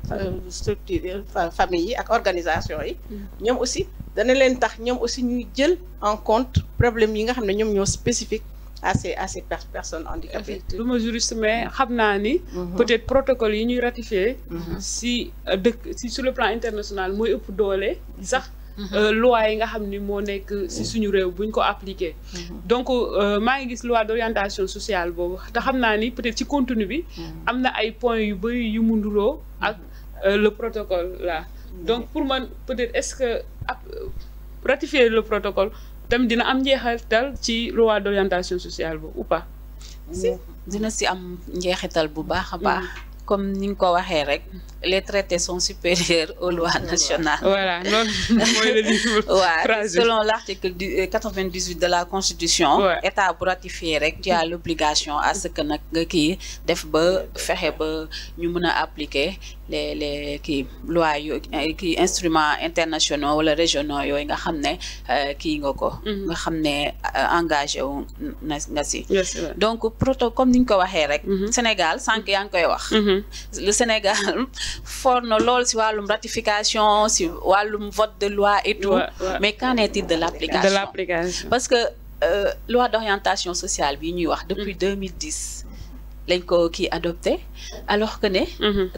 structure famille yi ak organisation yi ñoom aussi dana leen tax ñoom aussi ñuy jël en compte problème yi nga xam ne ñoom ñoo spécifique à ces personnes handicapées. du ma juriste mais xam naa ni peut-être protocole yi ñuy ratifié si sur le plan international mooy ëpp doole sax loi yi nga xam ni moo nekk si suñu réew buñ ko appliqué donc maa ngi gis loi d'orientation sociale boobu te xam naa ni peut-être ci contenu bi am na ay points yu bëri yu mu nduroo ak le protocole là donc pour man peut-être est-ce que ratifier le protocole tamit dina am njeexital ci loi d'orientation sociale boobu ou pas dina si am njeexital bu baax a baax comme ni nga ko waxee rek les traités sont supérieurs aux lois nationales. Voilà, selon l'article 98 de la Constitution, État pour ratifier rek, tu as l'obligation à ce que nag nga kii def ba fexe ba ñu mën a appliquer les kii lois yu kii instruments internationaux wala régionaux yooyu nga xam ne kii nga ko. nga xam ne engagé wu nga si. Donc comme ni ñu ko waxee rek. Sénégal sànq yaa ngi koy wax. Le Sénégal fort na lool si wàllum ratification si wàllum vote de loi et tout mais qu'en est-il de l'application parce que loi d'orientation sociale bi ñuy wax depuis 2010 lañ ko kii adopté alors que ne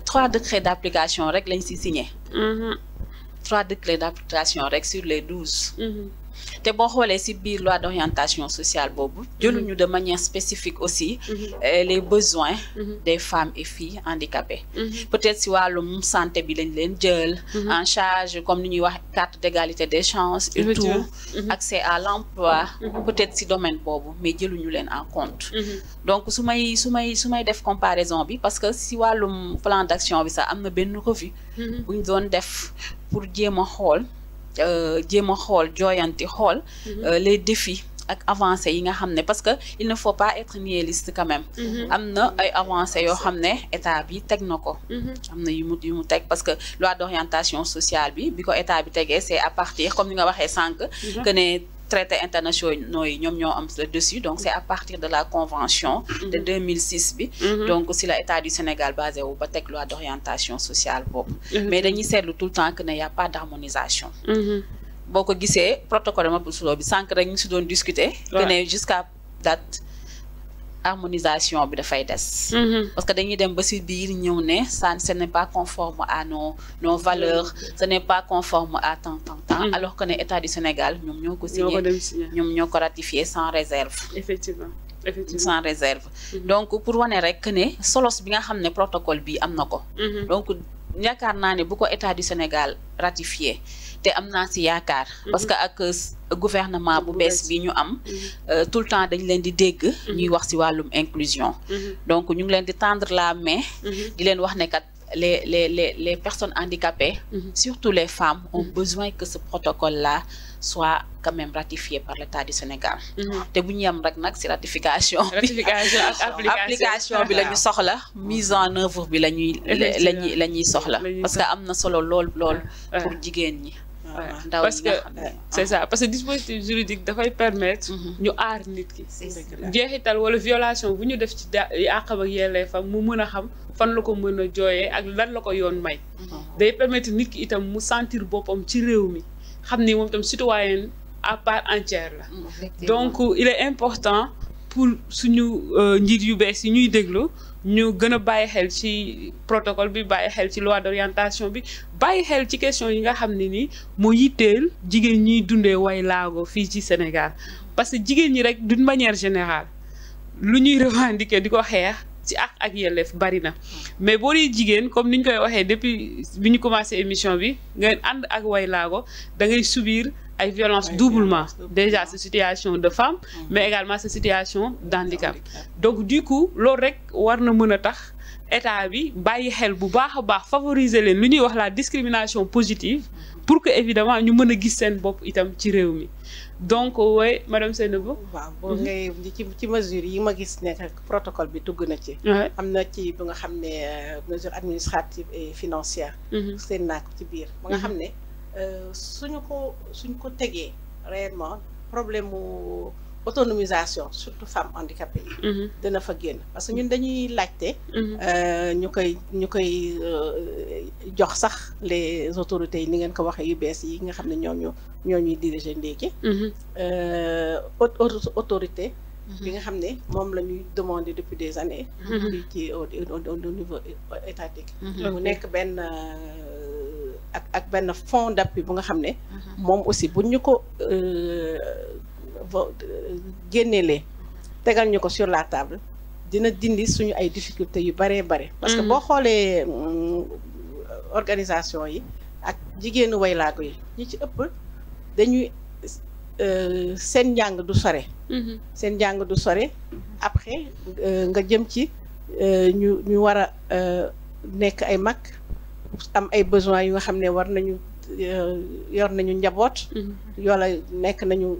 3 décrets d'application rek lañ si signé 3 décrets d'application rek sur les 12 te boo xoolee ci biir loi d'orientation sociale boobu jëluñu de manière spécifique aussi les besoins des femmes et filles handicapées peut-être ci wàllum santé bi lañ leen jël en charge comme ni ñuy wax carte d'égalité des chances et tout accès à l'emploi peut-être ci domaine boobu mais jëluñu leen en compte donc su may def comparaison bi parce que ci wàllum plan d'action bi sax am na benn revue buñ doon def pour jéem a xool jooyanti xool les défis ak avancées yi nga xam ne parce que il ne faut pas être nihiliste quand même am na ay avancées yoo xam ne état bi teg na ko am na yu mu teg parce que loi d'orientation sociale bi ko état bi tegee c'est à partir comme ni nga waxee sànq que ne traités internationaux yi ñoom ñoo am le dessus donc c'est à partir de la convention de 2006 bi donc si la état du Sénégal basé wu ba teg loi d'orientation sociale boobu mais dañuy seetlu tout le temps que ne y a pas d'harmonisation boo ko gisee protocole de Maputo bi sànq rek ñu si doon discuter que ne jusqu'à date harmonisation bi dafay des parce que dañuy dem ba ci biir ñëw ne ça ce n'est pas conforme à nos valeurs ce n'est pas conforme à tant alors que ne état du Sénégal ñoom ñoo ko signé ñoom ñoo ko ratifié sans réserve effectivement sans réserve donc pour wane rek que ne solos bi nga xam ne protocole bi am na ko donc yaakaar naa ne bu ko état du Sénégal ratifié te am naa ci yaakaar parce que ak gouvernement bu bees bi ñu am tout le temps dañ leen di dégg ñuy wax ci wàllum inclusion donc ñu ngi leen di tendre la main di leen wax ne kat les personnes handicapées surtout les femmes ont besoin que ce protocole-là soit quand même ratifié par l'État du Sénégal te bu ñu yem rek nag ci ratification ak application bi la ñu soxla mise en œuvre bi la ñuy soxla parce que am na solo lool pour jigéen ñi parce que c'est ça parce que dispositif juridique dafay permettre ñu aar nit ki jeexital wala violation bu ñu def ci àqam ak yelleefam mu mën a xam fan la ko mën a jooyee ak lan la ko yoon may day permettre nit ki itam mu sentir boppam ci réew mi xam ni moom itam citoyen à part entière la donc il est important pour suñu njiit yu bees yi ñuy déglu ñu gën a bàyyi xel ci protocole bi bàyyi xel ci loi d'orientation bi bàyyi xel ci question yi nga xam ne ni moo yitteel jigéen ñiy dundee way laago fii ci Sénégal parce que jigéen ñi rek d'une manière générale lu ñuy revendiquer di ko xeex ci ak yelleef bari na mais boo dee jigéen comme ni ñu koy waxee depuis bi ñu commencé émission bi nga ànd ak way laago da ngay subir ay violences doublement déjà sa situation de femme mais également sa situation d'handicap donc du coup loolu rek war na mën a tax état bi bàyyi xel bu baax a baax favoriser leen lu ñuy wax la discrimination positive pour que évidemment ñu mën a gis seen bopp itam ci réew mi donc oui madame Seynabou waaw boo ngay ci mesure yi ma gis ne protocole bi dugg na ci am na ci bu nga xam ne mesure administrative et financière seen naa ko ci biir ba nga xam ne suñ ko tegee réellement problème mu autonomisation surtout femmes handicapées yi dina fa génn parce que ñun dañuy laajte ñu koy jox sax les autorités yi ni ngeen ko waxee yu bees yi nga xam ne ñoo ñuy diriger léegi autorité bi nga xam ne moom la ñuy demander depuis des années ci au niveau étatique mu nekk benn ak benn fonds d'appui bu nga xam ne moom aussi bu ñu ko génneelee tegal ñu ko sur la table dina dindi suñu ay difficultés yu baree bare parce que boo xoolee organisation yi ak jigéenu waylaago yi ñi ci ëpp dañuy seen njàng du sore après nga jëm ci ñu war a nekk ay mag am ay besoins yu nga xam ne war nañu yor nañu njaboot yoola nekk nañu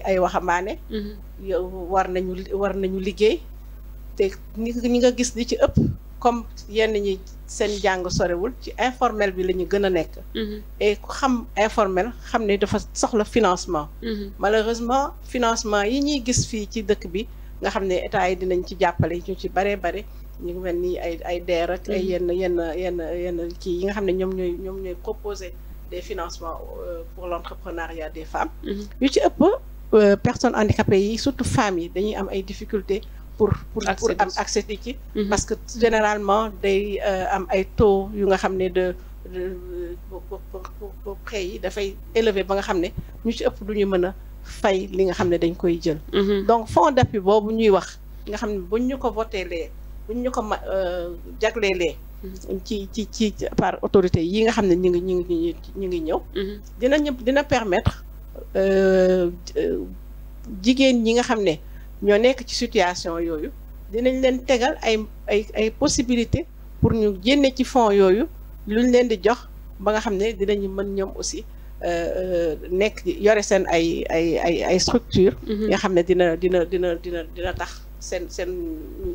ay waxambaane war nañu liggéey te ñi nga gis li ci ëpp comme yenn ñi seen jàng sorewul ci informel bi la ñu gën a nekk et ku xam informel xam ne dafa soxla financement malheureusement financement yi ñuy gis fii ci dëkk bi nga xam ne état yi dinañ ci jàppale ñu ci bare ñu ngi mel ni ay DER ak ay yenn kii yi nga xam ne ñoom ñooy proposer des financements pour l'entrepreneuriat des femmes yu ci ëpp personnes handicapées yi surtout femmes yi dañuy am ay difficultés pour am accès ci parce que généralement day am ay taux yu nga xam ne pour prêt yi dafay élevé ba nga xam ne ñu ci ëpp du ñu mën a fay li nga xam ne dañ koy jël. donc fonds d'appui boobu ñuy wax nga xam ne buñ ñu ko voteelee buñ ñu ko jagleelee ci par autorité yi nga xam ne ñu ngi ñëw. dina permettre jigéen ñi nga xam ne ñoo nekk ci situation yooyu dinañ leen tegal ay possibilités pour ñu génne ci fonds yooyu luñ leen di jox ba nga xam ne dinañu mën ñoom aussi nekk yore seen ay structure nga xam ne dina tax seen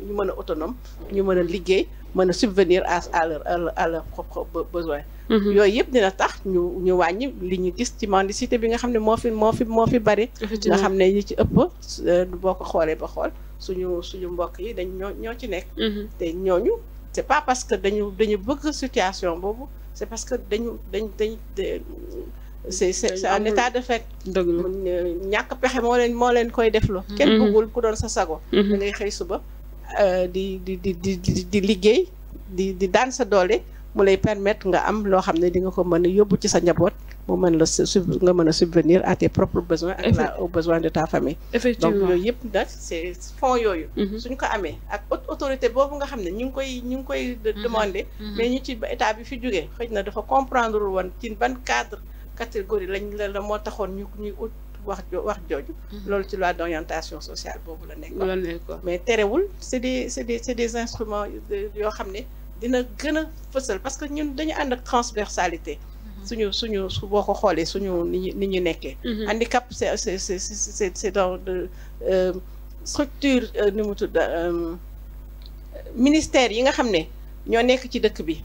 ñu mën a autonome ñu mën a liggéey mën a subvenir à leur propre besoin. yooyu yëpp dina tax ñu wàññi li ñu gis ci mendicité bi nga xam ne moo fi bari. nga xam ne ñi ci ëpp boo ko xoolee ba xool suñu mbokk yi dañ ñoo ci nekk. te ñooñu c'est pas parce que dañu bëgg situation boobu c'est parce que c'est un état de fait. ñàkk pexe moo leen koy defloo. kenn bëggul ku doon sa sago. da ngay xëy suba di liggéey di daan sa doole mu lay permettre nga am loo xam ne di nga ko mën a yóbbu ci sa njaboot mu mën nga mën a subvenir à tes propres besoins ak aux besoins de ta famille. effectivement donc yooyu yëpp nag c'est fonds yooyu. suñu ko amee ak autorité boobu nga xam ne ñu ngi koy demander. mais ñu ci état bi fi jógee xëy na dafa comprendre woon ci ban cadre catégorie la moo taxoon ñuy ut wax jooju. loolu ci loi d'orientation sociale boobu la nekk. mais terewul c'est des instruments yoo xam ne dina gën a fësal parce que ñun dañu ànd ak transversalité. suñu boo ko xoolee suñu ni ñu nekkee. handicap c'est dans de structure ni mu tudd ministère yi nga xam ne ñoo nekk ci dëkk bi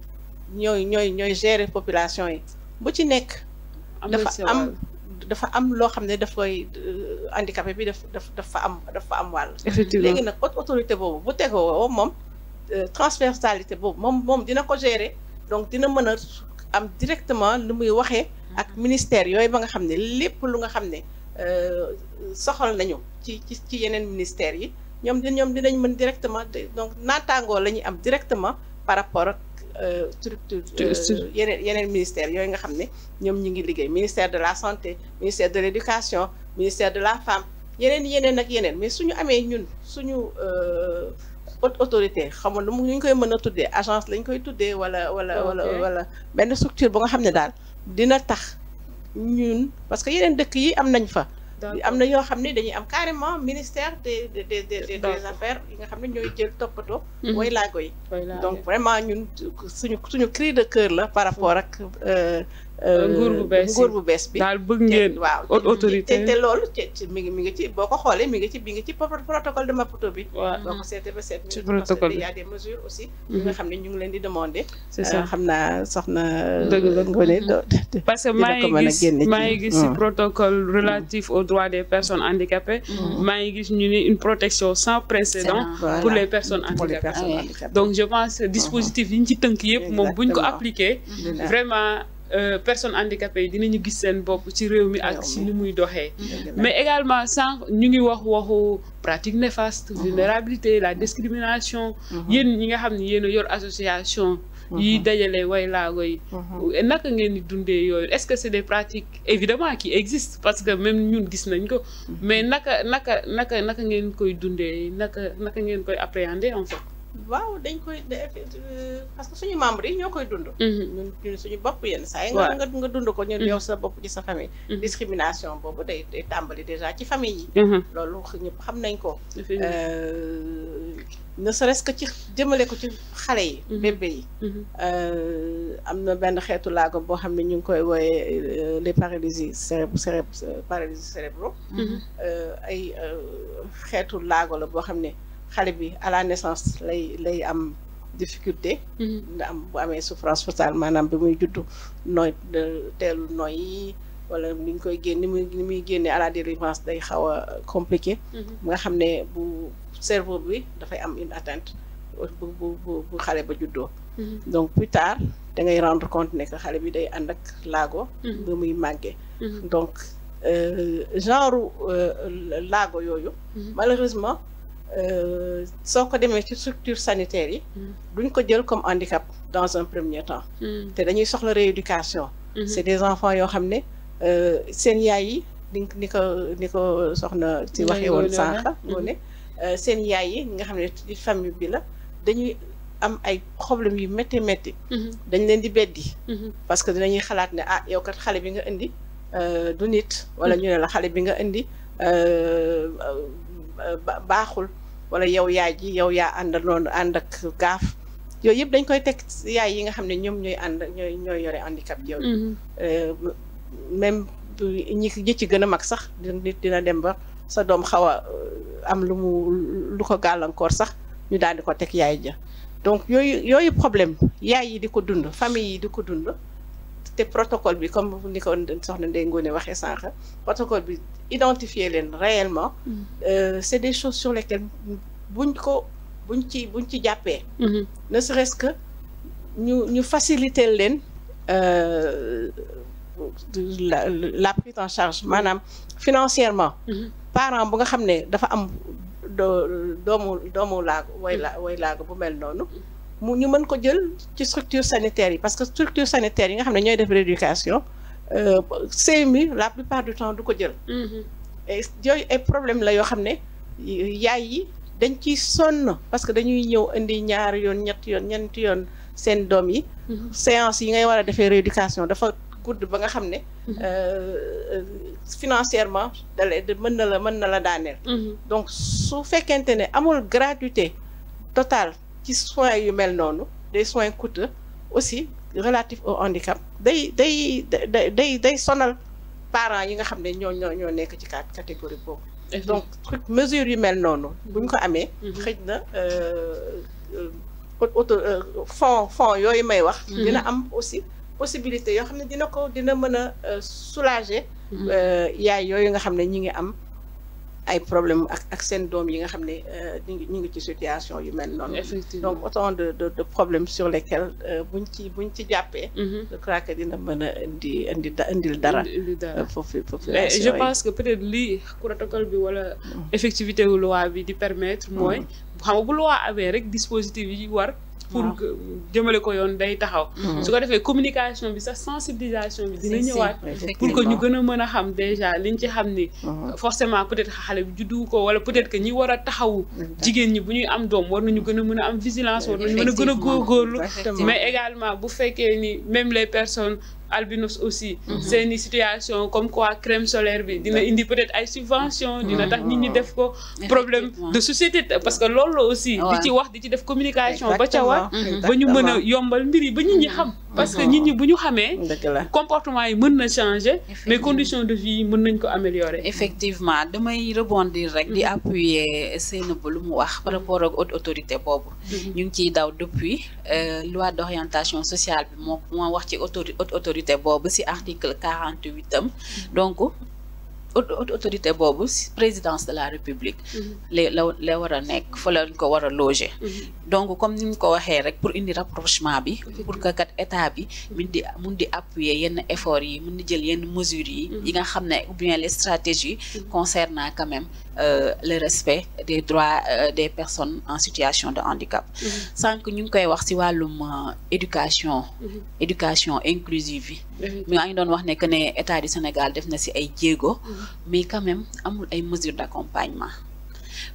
ñooy gérer population yi bu ci nekk. dafa am loo xam ne daf koy handicapé bi dafa am wàll. effectivement léegi nag autorité boobu bu tegoo moom transversalité boobu moom dina ko gérer donc dina mën a am directement lu muy waxee ak ministère yooyu ba nga xam ne lépp lu nga xam ne soxal nañu ci yeneen ministères yi ñoom dinañ mën directement donc naataangoo la ñuy am directement par rapport ak structure yeneen ministères yooyu nga xam ne ñoom ñi ngi liggéey ministère de la santé ministère de l'éducation ministère de la femme yeneen ak yeneen mais suñu amee ñun suñu autorité xam nga ñu koy mën a tuddee agence lañ koy tuddee wala benn structure ba nga xam ne daal dina tax ñun parce que yeneen dëkk yi am nañ fa. am na yoo xam ne dañuy am carrément ministère des affaires yi nga xam ne ñooy jël toppatoo. way laago yi. donc vraiment ñun suñu cri de cœur la par rapport ak. nguur bu bees bi daal bëgg ngeen. waaw autorité te loolu mi ngi ci boo ko xoolee mi ngi ci protocole de Maputo bi. waaw boo ko seetee ba seet. ci protocole bi il y a des mesures aussi. yi nga xam ne ñu ngi leen di demander. c'est ça xam naa soxna. dëgg la Ngoné parce que maa ngi gis ci protocole relatif aux droits des personnes handicapées. maa ngi gis ñu ne une protection sans précédent. pour les personnes handicapées. donc je pense que dispositif yi ñu ci tënk yëpp moom bu ñu ko appliqué. vraiment. Personnes handicapées yi dinañu gis seen bopp ci réew mi ak ci ni muy doxee mais également sànq ñu ngi waxu pratique néfaste vulnérabilité la discrimination yéen ñi nga xam ne yéen a yor association yi dajale way laago yi naka ngeen di dundee yooyu est-ce que c'est des pratiques évidemment qui existent parce que même ñun gis nañ ko mais naka ngeen koy dundee naka ngeen koy appréhender en fait. waaw dañ koy parce que suñu membres yi ñoo koy dund. ñun suñu bopp yenn saa yi nga dund ko ñun yow sa bopp ci sa famille. discrimination boobu day tàmbali déjà ci famille yi. loolu ñëpp xam nañ ko. ne serait-ce que ci jëmale ko ci xale yi. bébé yi. am na benn xeetu laago boo xam ne ñu ngi koy wooyee les paralysies paralysies cérébraux. ay xeetu laago la boo xam ne. xale bi à la naissance lay am difficulté. nga am bu amee souffrance fœtale maanaam bi muy juddu teelu nooy yi wala ni ñu koy génne ni muy génne à la délivrance day xaw a compliqué. nga xam ne bu cerveau bi dafay am une atteinte bu xale ba juddoo. donc plus tard da ngay rendre compte ne que xale bi day ànd ak laago. ba muy màggee. donc genre laago yooyu. malheureusement. soo ko demee ci structure sanitaire yi duñ ko jël comme handicap dans un premier temps te dañuy soxla rééducation c'est des enfants yoo xam ne seen yaay yi ni ko soxna si waxee woon sànq moo ne seen yaay yi nga xam ne ci famille bi la dañuy am ay problèmes yu métti dañ leen di beddi parce que dinañuy xalaat ne yow kat xale bi nga indi du nit wala ñu ne la xale bi nga indi baaxul wala yow yaay ji yow yaa ànd ak gaaf yooyu yëpp dañ koy teg yaay yi nga xam ne ñoom ñooy yore handicap yooyu même ñi ci gën a mag sax nit dina dem ba sa doom xaw a am lu ko gàllankoor sax ñu daal di ko teg yaay ja donc yooyu problème yaay yi di ko dund famille yi di ko dund te protocole bi comme ni ko soxna Ndeye Ngone waxee sànq protocole bi identifier leen réellement c'est des choses sur lesquelles buñ ci jàppee ne serait-ce que ñu faciliter leen la prise en charge maanaam financièrement parent bu nga xam ne dafa am doomu laago way laago bu mel noonu ñu mën ko jël ci structure sanitaire yi parce que structure sanitaire yi nga xam ne ñooy def rééducation CMU la plupart du temps du ko jël et yooyu ay problème la yoo xam ne yaay yi dañ ciy sonn parce que dañuy ñëw indi ñaari yoon ñeenti yoon seen doom yi séance yi ngay war a defee rééducation dafa gudd ba nga xam ne financièrement mën na la daaneel donc su fekkente ne amul gratuité totale ci soins yu mel noonu des soins coûteux aussi relatifs au handicap day sonal parents yi nga xam ne ñoo nekk ci catégorie boobu donc mesure yu mel noonu buñ ko amee xëj na fonds yooyu may wax dina am aussi possibilité yoo xam ne dina mën a soulager yaay yooyu nga xam ne ñi ngi am ay problème ak seen doom yi nga xam ne ñu ngi ci situation yu mel noonu donc autant de problèmes sur lesquels buñ ci jàppee je crois que dina mën a indil dara foofu population je pense que peut-être lii protocole bi wala effectivité wu loi bi di permettre mooy xam nga bu loi amee rek dispositif yi war pour jëmale ko yoon day taxaw su ko defee communication bi sax sensibilisation bi dina ñëwaat pour que ñu gën a mën a xam déjà liñ ci xam ni forcément peut-être xale bi juddu ko wala peut-être que ñi war a taxawu jigéen ñi bu ñuy am doom war nañu gën a mën a am vigilance war nañu mën a gën a góorgóorlu mais également bu fekkee ni même les personnes albinos aussi seeni situation comme quoi crème solaire bi dina indi peut-être ay subventions dina tax nit ñi def ko problème de société parce que loolu la aussi di ci wax di ci def communication ba ca war ba ñu mën a yombal mbir yi ba nit ñi xam parce que nit ñi bu ñu xamee comportement yi mën na changer mais conditions de vie yi mën nañ ko améliorer effectivement damay rebondir rek di appuyer Seynabou lu mu wax par rapport ak haute autorité boobu ñu ngi ciy daw depuis loi d'orientation sociale bi moo wax ci haute autorité boobu ci article 48 am donc haute autorité boobu présidence de la république la war a nekk fa lañ ko war a loger donc comme ni ñu ko waxee rek pour indi rapprochement bi pour que kat état bi mun di appuyer yenn efforts yi mun di jël yenn mesures yi nga xam ne ou bien les stratégies concernant quand même le respect des droits des personnes en situation de handicap sànq ñu ngi koy wax ci wàllum éducation inclusive yi mi ngi doon wax ne que ne état du Sénégal def na ci ay jéego mais quand même amul ay mesures d'accompagnement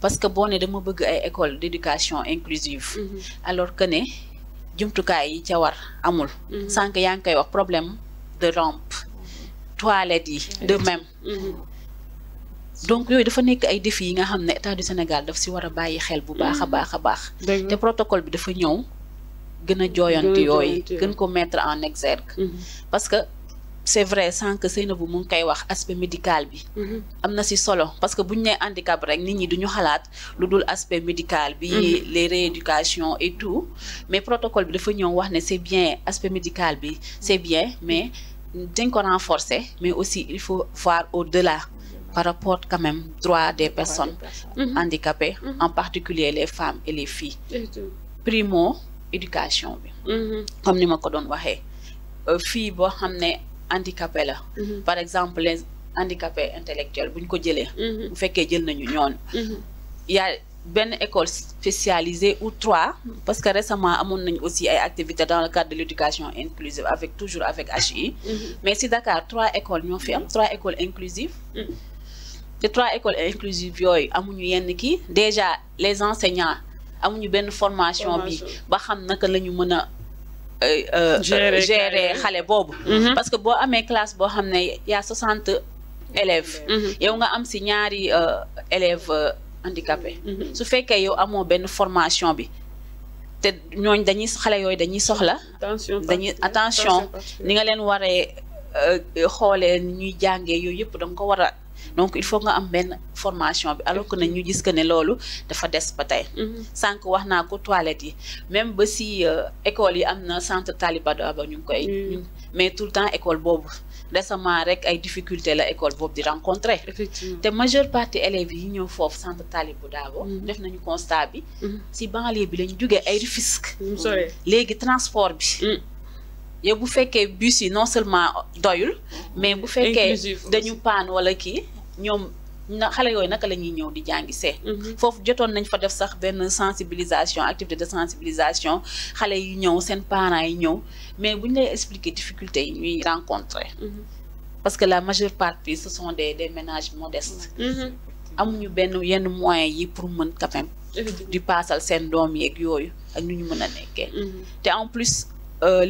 parce que boo ne dama bëgg ay école d'éducation inclusive alors que ne jumtukaay yi ca war amul sànq yaa ngi koy wax problème de rampe toilettes yi de même donc yooyu dafa nekk ay défis yi nga xam ne état du Sénégal daf ci war a bàyyi xel bu baax a baax te protocole bi dafa ñëw gën a jooyanti yooyu gën ko mettre en exergue parce que c'est vrai sans que Seynabou mu ngi koy wax aspect médical bi am na ci solo parce que buñ nee handicap rek nit ñi duñu xalaat lu dul aspect médical bi les rééducations et tout mais protocole bi dafa ñëw wax ne c'est bien aspect médical bi c'est bien mais dañ ko renforcer mais aussi il faut voir au-delà par rapport quand même droit des personnes handicapées en particulier les femmes et les filles primo éducation bi comme ni ma ko doon waxee fille boo xam ne handicapé la par exemple les handicapés intellectuels bu ñu ko jëlee bu fekkee jël nañu ñoon y a benn école spécialisée ou 3 parce que récemment amoon nañ aussi ay activités dans le cadre de l'éducation inclusive toujours avec HI. Mais si Dakar 3 écoles ñoo fi am 3 écoles inclusives. te 3 écoles inclusives yooyu amuñu yenn kii déjà les enseignants amuñu benn formation bi ba xam naka la ñu mën a gérer xale boobu. Parce que boo amee classe boo xam ne y a 60 élèves. yow nga am si ñaari élèves handicapés. su fekkee yow amoo benn formation bi te ñooñ dañuy xale yooyu dañuy soxla. attention ni nga leen waree xoolee ni ñuy jàngee yooyu yëpp danga ko war a. Donc il faut nga am benn formation bi alors que na ñu gis que ne loolu dafa des ba tey. Sànq wax naa ko toilettes yi même ba si école yi am na centre Talibou Dabo ñu ngi koy. mais tout le temps école boobu récemment rek ay difficultés la école boobu di rencontrer. Effectivement te majeure partie élèves yi ñëw foofu centre Talibou Dabo. def nañu constat bi. si banlieue bi lañu jógee ay Rufisque. léegi transport bi. yow bu fekkee bus yi non seulement doyul. mais bu fekkee dañu paan wala kii ñoom xale yooyu naka la ñuy ñëw di jàngi see. foofu jotoon nañ fa def sax benn sensibilisation activité de sensibilisation xale yi ñëw seen parents yi ñëw mais bu ñu lay expliquer difficultés yi ñuy rencontrer. parce que la majeure partie ce sont des ménages modestes. amuñu yenn moyens yi pour mën quand même. di paasal seen doom yeeg yooyu ak nu ñu mën a nekkee. te en plus.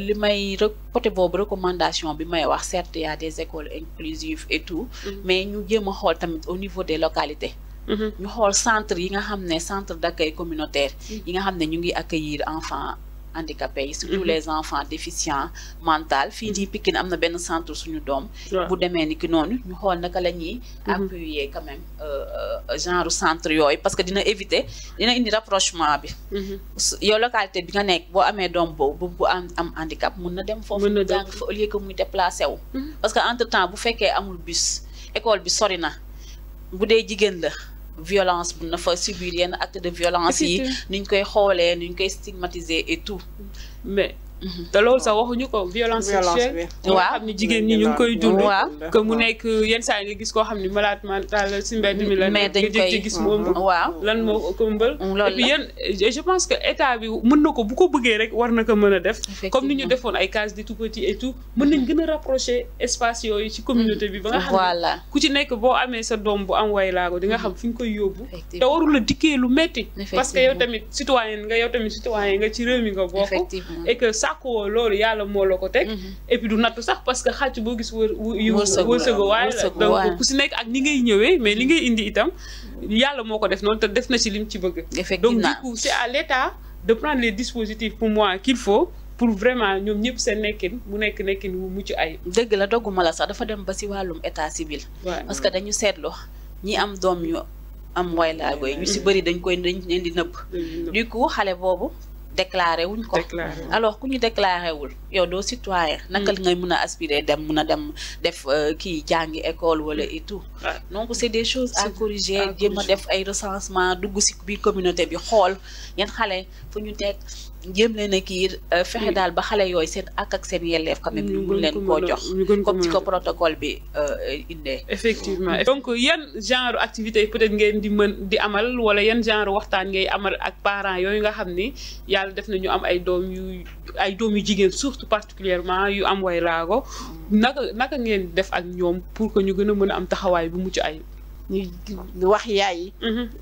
li may côté boobu recommandation bi may wax certes y a des écoles inclusives et tout. mais ñu jéem a xool tamit au niveau des localités. ñu xool centre yi nga xam ne centre d'accueil communautaire. yi nga xam ne ñu ngi accueillir enfants handicapés yi. surtout les enfants déficients mental fii nii Pikine am na benn centre suñu doom. bu demee ni ki noonu ñu xool naka la ñuy. appuyer quand même genre centre yooyu parce que dina indi rapprochement bi. yow localité bi nga nekk boo amee doom boobu bu am handicap mun na dem foofu. jàng fa au lieu que muy déplacé wu. parce que entre temps bu fekkee amul bus école bi sori na bu dee jigéen la. violence bu na fa subir yenn acte de violence yi niñ koy xoolee niñ koy stigmatiser et tout mais te loolu sax waxuñu ko violence sexuelle nga xam ne jigéen ñi ñu ngi koy dund que mu nekk yenn saa yi nga gis koo xam ne malade mental si mbedd mi la mais dañ koy gis moom lan moo ko ëmbal et puis yéen je pense que état bi mën na ko bu ko bëggee rek war na ko mën a def comme ni ñu defoon ay cases des tout-petits et tout mën nañ gën a rapprocher espace yooyu ci communauté bi ba nga xam ne ku ci nekk boo amee sa doom bu am way laago di nga xam fi nga koy yóbbu te warul la dikkee lu metti parce que yow tamit citoyen nga ci réew mi nga bokk et que sàkkuwoo loolu yàlla moo la ko teg et puis du nattu sax parce que xàcc boo gis wërsëgu waaye la donc ku si nekk ak ni ngay ñëwee mais li ngay indi itam yàlla moo ko def noonu te def na ci lim ci bëgg donc du coup c'est à l'État de prendre les dispositifs pour moi qu'il faut pour vraiment ñoom ñëpp seen nekkin mu nekk nekkin wu mucc ay dëgg la dogguma la sax dafa dem ba si wàllum état civil parce que dañu seetlu ñi am doom yu am waylaago yi ñu si bëri dañ leen di nëbb du coup xale boobu déclaré wuñ ko alors ku ñu déclaré wul yow doo citoyen naka ngay mën a aspirer mën a dem def kii jàngi école wala et tout donc c'est des choses à corriger jéem a def ay recensement dugg si biir communauté bi xool yan xale fu ñu teg jéem leen a kii fexe daal ba xale yooyu seen ak seen yelleef quand même ñu mun leen koo jox comme ci ko protocole bi indee effectivement donc yan genre activité yi peut-être ngeen di mën di amal wala yan genre waxtaan ngay amal ak parents yooyu nga xam ni yàlla def na ñu am ay doom yu jigéen surtout particulièrement yu am way laago naka ngeen def ak ñoom pour que ñu gën a mën a am taxawaay bu mucc ay ñu wax yaay yi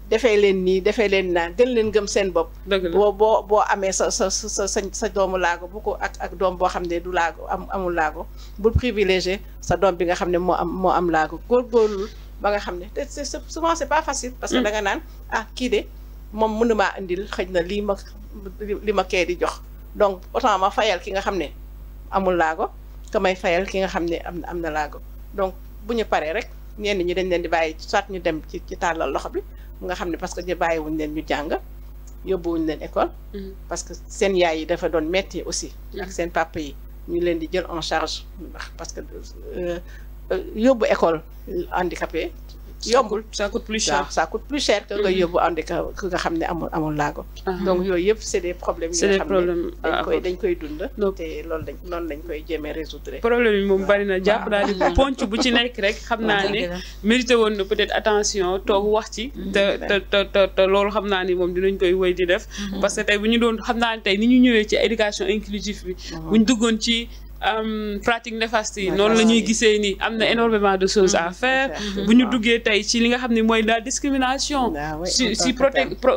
defee leen nii defee leen naan gën leen gëm seen bopp boo amee sa doomu laago bu ko ak doom boo xam ne du laago amul laago bul privilégié sa doom bi nga xam ne moo am laago góorgóorlu ba nga xam ne te souvent c'est pas facile parce que da nga naan kii de moom mënumaa indil xëj na li ma kee di jox donc autant ma fayal ki nga xam ne amul laago que may fayal ki nga xam ne am na laago donc bu ñu paree rek ñenn ñi dañ leen di bàyyi soit ñu dem ci tàllal loxo bi nga xam ne parce que ñu bàyyiwuñ leen ñu jàng yóbbuwuñ leen école parce que seen yaay yi dafa doon metti aussi ak seen papa yi ñu leen di jël en charge parce que yóbbu école handicapé yombul. ça coûte plus cher. ça coûte plus cher que nga yóbbu handicap ku nga xam ne amul laago. donc yooyu yëpp c'est des problèmes yi nga xam ne dañ koy dund. te noonu lañ koy jéemee résoudre. problème yi moom bari na jàpp naa ni ponc bu ci nekk rek xam naa ne mérité woon na peut-être attention toog wax ci. te loolu xam naa ni moom dinañ koy wéy di def. parce que tey bu ñu doon xam naa ne tey ni ñu ñëwee ci éducation inclusive bi. bu ñu duggoon ci. pratique néfaste yi noonu la ñuy gisee ni am na énormément de choses à faire bu ñu duggee tey ci li nga xam ne mooy la discrimination si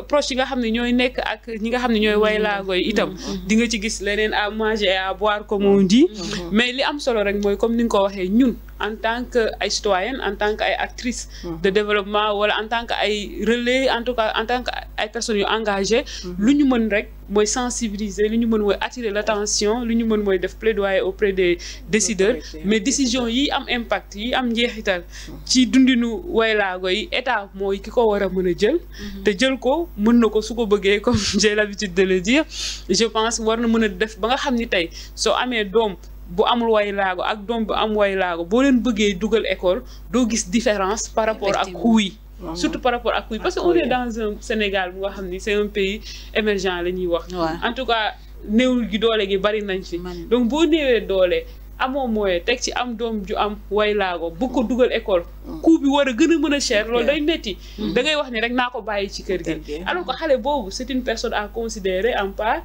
proche yi nga xam ne ñooy nekk ak ñi nga xam ne ñooy waylaago yi itam di nga ci gis leneen à manger et à boire comme on dit mais li am solo rek mooy comme ni nga ko waxee ñun en tant que ay citoyenne en tant que ay actrice de développement wala en tant que ay relais en tout cas en tant que ay personnes yu engagées lu ñu mën rek mooy sensibiliser lu ñu mën mooy attirer l'attention lu ñu mën mooy def plaidoyer auprès des décideurs mais décision yi am impact yi am njeexital ci dundinu waylaago yi état mooy ki ko war a mën a jël te jël ko mën na ko su ko bëggee comme j'ai l'habitude de le dire je pense war na mën a def ba nga xam ni tey soo amee doom bu amul waylaago ak doom bu am waylaago boo leen bëggee dugal école doo gis différence par rapport ak coût yi surtout par rapport ak coût yi parce que on est dans un Sénégal bu nga xam ni c'est un pays émergent la ñuy wax en tout cas néewul gi doole gi bari nañ fi donc boo néewee doole amoo moyen teg ci am doom ju am waylaago bu ko dugal école coût bi war a gën a mën a cher loolu day métti da ngay wax ni rek naa ko bàyyi ci kër gi alors que xale boobu c'est une personne à considérer en part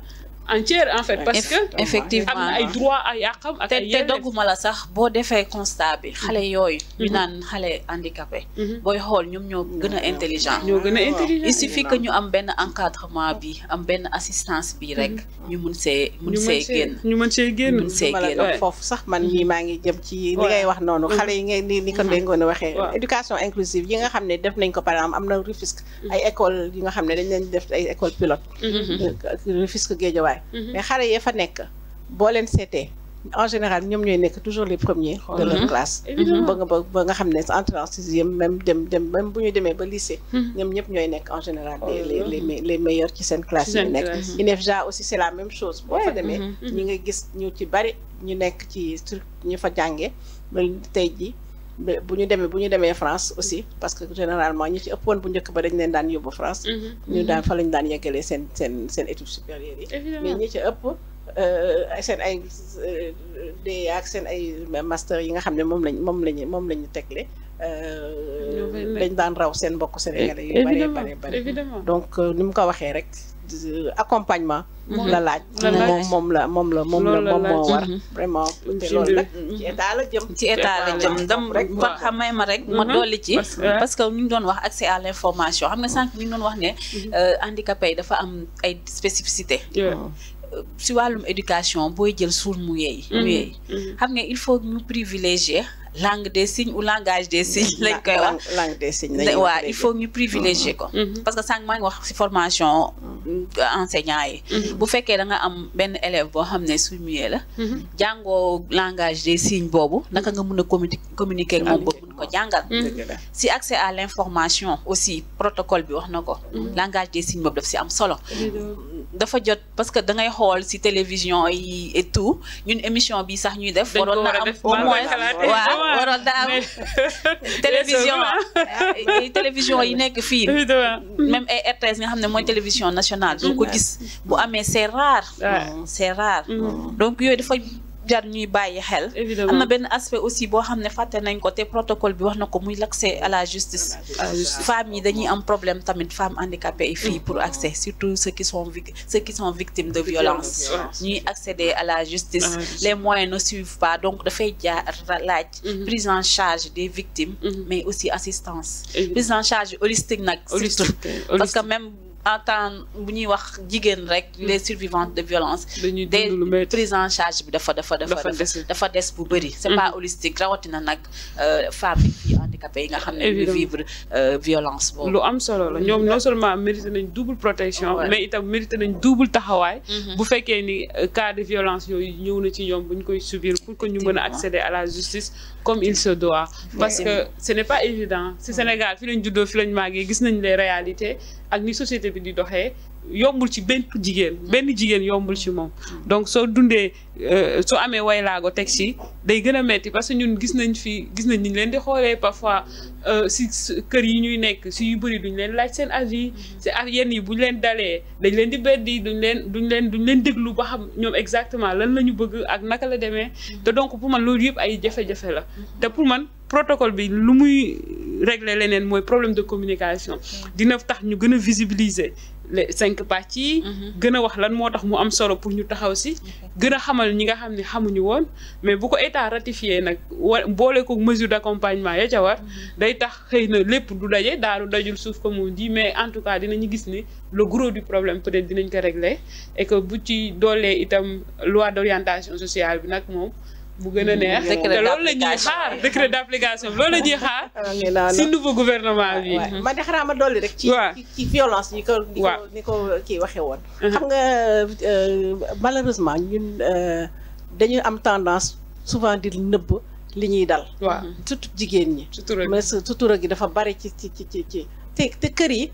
entière en fait parce que effectivement am na ay droit ay yàqam ak ay te dogguma la sax boo defee constat bi xale yooyu ñu naan xale handicapé booy xool ñoom ñoo gën a intelligent il suffit que ñu am benn encadrement bi am benn assistance bi rek ñu mun see génn foofu sax man ñii maa ngi jëm ci li ngay wax noonu xale yi ngay ni ko déngoon a waxee éducation inclusive yi nga xam ne def nañ ko par exemple am na Rufisque ay école yi nga xam ne dañ leen def ay école pilote Rufisque Guédiawaye mais xale yee fa nekk boo leen seetee en général ñoom ñooy nekk toujours les premiers de leur classe ba nga xam ne entrée en sixième même même bu ñu demee ba lycée ñoom ñëpp ñooy nekk en général les meilleurs ci seen classe yi nekk INEFJA aussi c'est la même chose boo fa demee ñi nga gis ñu ci bari ñu nekk ci ñu fa jàngee ba tey ji bu ñu demee France aussi parce que généralement ñi ci ëppoon bu njëkk ba dañ leen daan yóbbu France ñu daan fa lañ daan yeggalee seen études supérieures yi mais ñi ci ëpp seen ay DEA ak seen ay master yi nga xam ne moom lañu tegle dañ daan raw seen mbokk sénégalais yu bari donc ni mu ko waxee rek accompagnement la laaj moom moo war vraiment te loolu nag ci état la jëm dam par xamay ma rek ma dolli ci parce que ñu doon wax accès à l'information xam nga sànq ñu doon wax ne handicapé yi dafa am ay spécificité si wàllum éducation booy jël sourds muets yi xam nga il faut ñu privilégier langue des signes ou langage des signes lañ koy wax langue des signes waaw il faut ñu privilégier ko parce que sànq maa ngi wax ci formation enseignant yi bu fekkee da nga am benn élève boo xam ne sourd-muet la jàngoo langage des signes boobu naka nga mën a communiquer ak moom ba mën ko jàngal si accès à l'information aussi protocole bi wax na ko langage des signes boobu daf si am solo dafa jot parce que da ngay xool si télévision yi et tout ñun émission bi sax ñuy def waroon na am au moins waroon na am télévision yi nekk fii même ay RTS nga xam ne mooy télévision nationale doo ko gis bu amee c'est rare donc yooyu dafa jar ñuy bàyyi xel am na benn aspect aussi boo xam ne fàtte nañ ko te protocole bi wax na ko muy l'accès à la justice femmes yi dañuy am problème tamit femmes handicapées yi fii pour accès surtout ceux qui sont victimes de violence ñuy accéder à la justice les moyens ne suivent pas donc dafay jaar laaj prise en charge des victimes mais aussi assistance prise en charge holistique nag surtout parce que même en temps bu ñuy wax jigéen rek les survivantes de violence des prise en charge bi dafa des bu bëri c'est pas holistique rawatina nag femmes yi handicapées yi nga xam ne ñu vivre violence boobu lu am solo la ñoom non seulement mérité nañ double protection mais itam mérité nañ double taxawaay bu fekkee ni cas de violence yooyu ñëw na ci ñoom bu ñu koy subir pour que ñu mën a accéder à la justice comme il se doit parce que ce n'est pas évident si Sénégal fi lañ juddoo fi lañ màggee gis nañ les réalités ak ni société bi di doxee yombul ci benn jigéen yombul ci moom donc soo dundee soo amee waylaago teg ci day gën a metti parce que ñun gis nañ ni leen di xoolee parfois si kër yi ñuy nekk si yu bëri duñ leen laaj seen avis si yenn yi buñ leen dalee dañ leen di beddi duñ leen déglu ba xam ñoom exactement lan la ñu bëgg ak naka la demee te donc pour man loolu yëpp ay jafe-jafe la te pour man protocole bi lu muy régler leneen mooy problème de communication dina tax ñu gën a visibiliser les 5 pàcc yi gën a wax lan moo tax mu am solo pour ñu taxaw si gën a xamal ñi nga xam ne xamuñu woon mais bu ko état ratifié nag boole ko mesure d'accompagnement ya ca war day tax xëy na lépp du daje daaru dajul suuf comme on dit mais en tout cas dinañu gis ni le gros du problème peut-être dinañ ko régler et que bu ci doolee itam loi d'orientation sociale bi nag moom mu gën a neex te loolu la ñuy xaar décret d'application loolu la ñuy xaar si nouveau gouvernement bi ma de xanaa ma dolli rek ci violence ni ko kii waxee woon xam nga malheureusement ñun dañu am tendance souvent di nëbb li ñuy dal surtout jigéen ñi sutura gi dafa bari ci te kër yi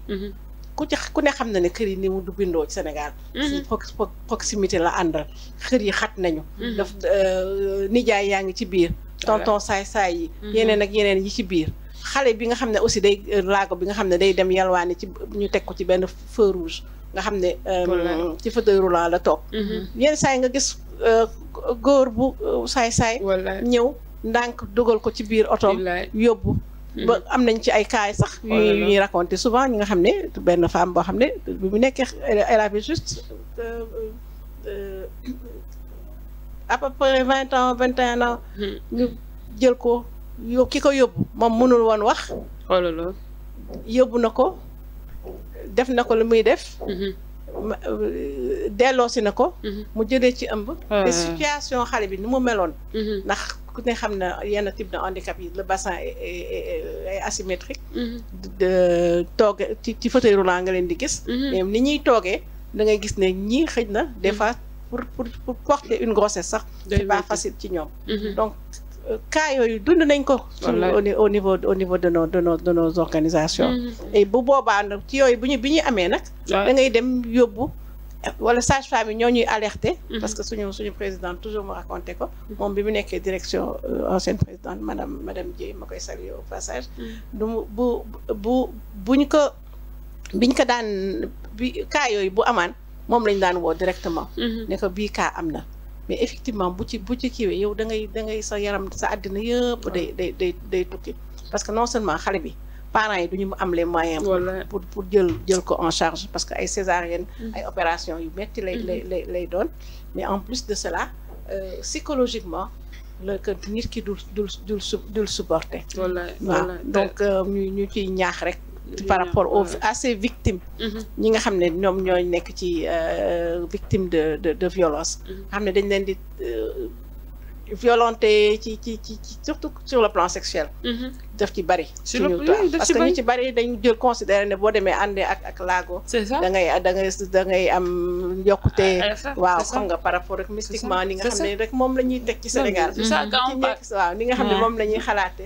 ku ne xam na ne kër yi ni mu du bindoo ci Sénégal si proximité la àndal kër yi xat nañu daf nijaay yaa ngi ci biir tonton saay-saay yi yeneen ak yeneen yi ci biir xale bi nga xam ne aussi day laago bi nga xam ne day dem yalwaani ci ñu teg ko ci benn feu rouge nga xam ne ci fauteuil roulant la toog yenn saa yi nga gis góor bu saay-saay ñëw ndànk dugal ko ci biir otoom yóbbu ba am nañ ci ay cas sax yu ñuy raconté souvent ñi nga xam ne benn femme boo xam ne bi mu nekkee elle avait juste à peu près 20 ans 21 ans ñu jël ko ki ko yóbbu moom mënul woon wax yóbbu na ko def na ko lu muy def delloosi na ko mu jëlee ci ëmb te situation xale bi ni mu meloon ndax ku ne xam na yenn type de handicap yi le bassin est asymétrique toog ci fauteuil roulant nga leen di gis mais ni ñuy toogee da ngay gis ne ñii xëj na des fois pour porter une grossesse sax c'est pas facile ci ñoom donc cas yooyu dund nañ ko au niveau de nos organisations et bu boobaa nag ci yooyu bi ñuy amee nag da ngay dem yóbbu wala sage-femme yi ñoo ñuy alerter parce que suñu présidente toujours mu raconté ko moom bi mu nekkee direction ancienne présidente madame Dieye ma koy saluer au passage biñ ko daan bi cas yooyu bu amaan moom lañ daan woo directement ne ko bii cas am na mais effectivement bu ci kiiwee yow da ngay sa yaram sa àddina yëpp day tukki parce que non seulement xale bi parents yi duñu am les moyens pour jël ko en charge parce que ay césarienne ay opération yu metti lay doon mais en plus de cela psychologiquement que nit ki dul supporter waaw donc ñu ciy ñaax rek par rapport à ces victimes ñi nga xam ne ñoom ñooy nekk ci victime de violence xam ne dañ leen di violenté ci surtout sur le plan sexuel daf ci bari parce que ñu ci bari dañu jël considéré ne boo demee àndee ak laago da ngay am yokkute waaw xam nga par rapport ak mystiquement ni nga xam ne rek moom la ñuy teg ci Sénégal waaw ni nga xam ne moom la ñuy xalaate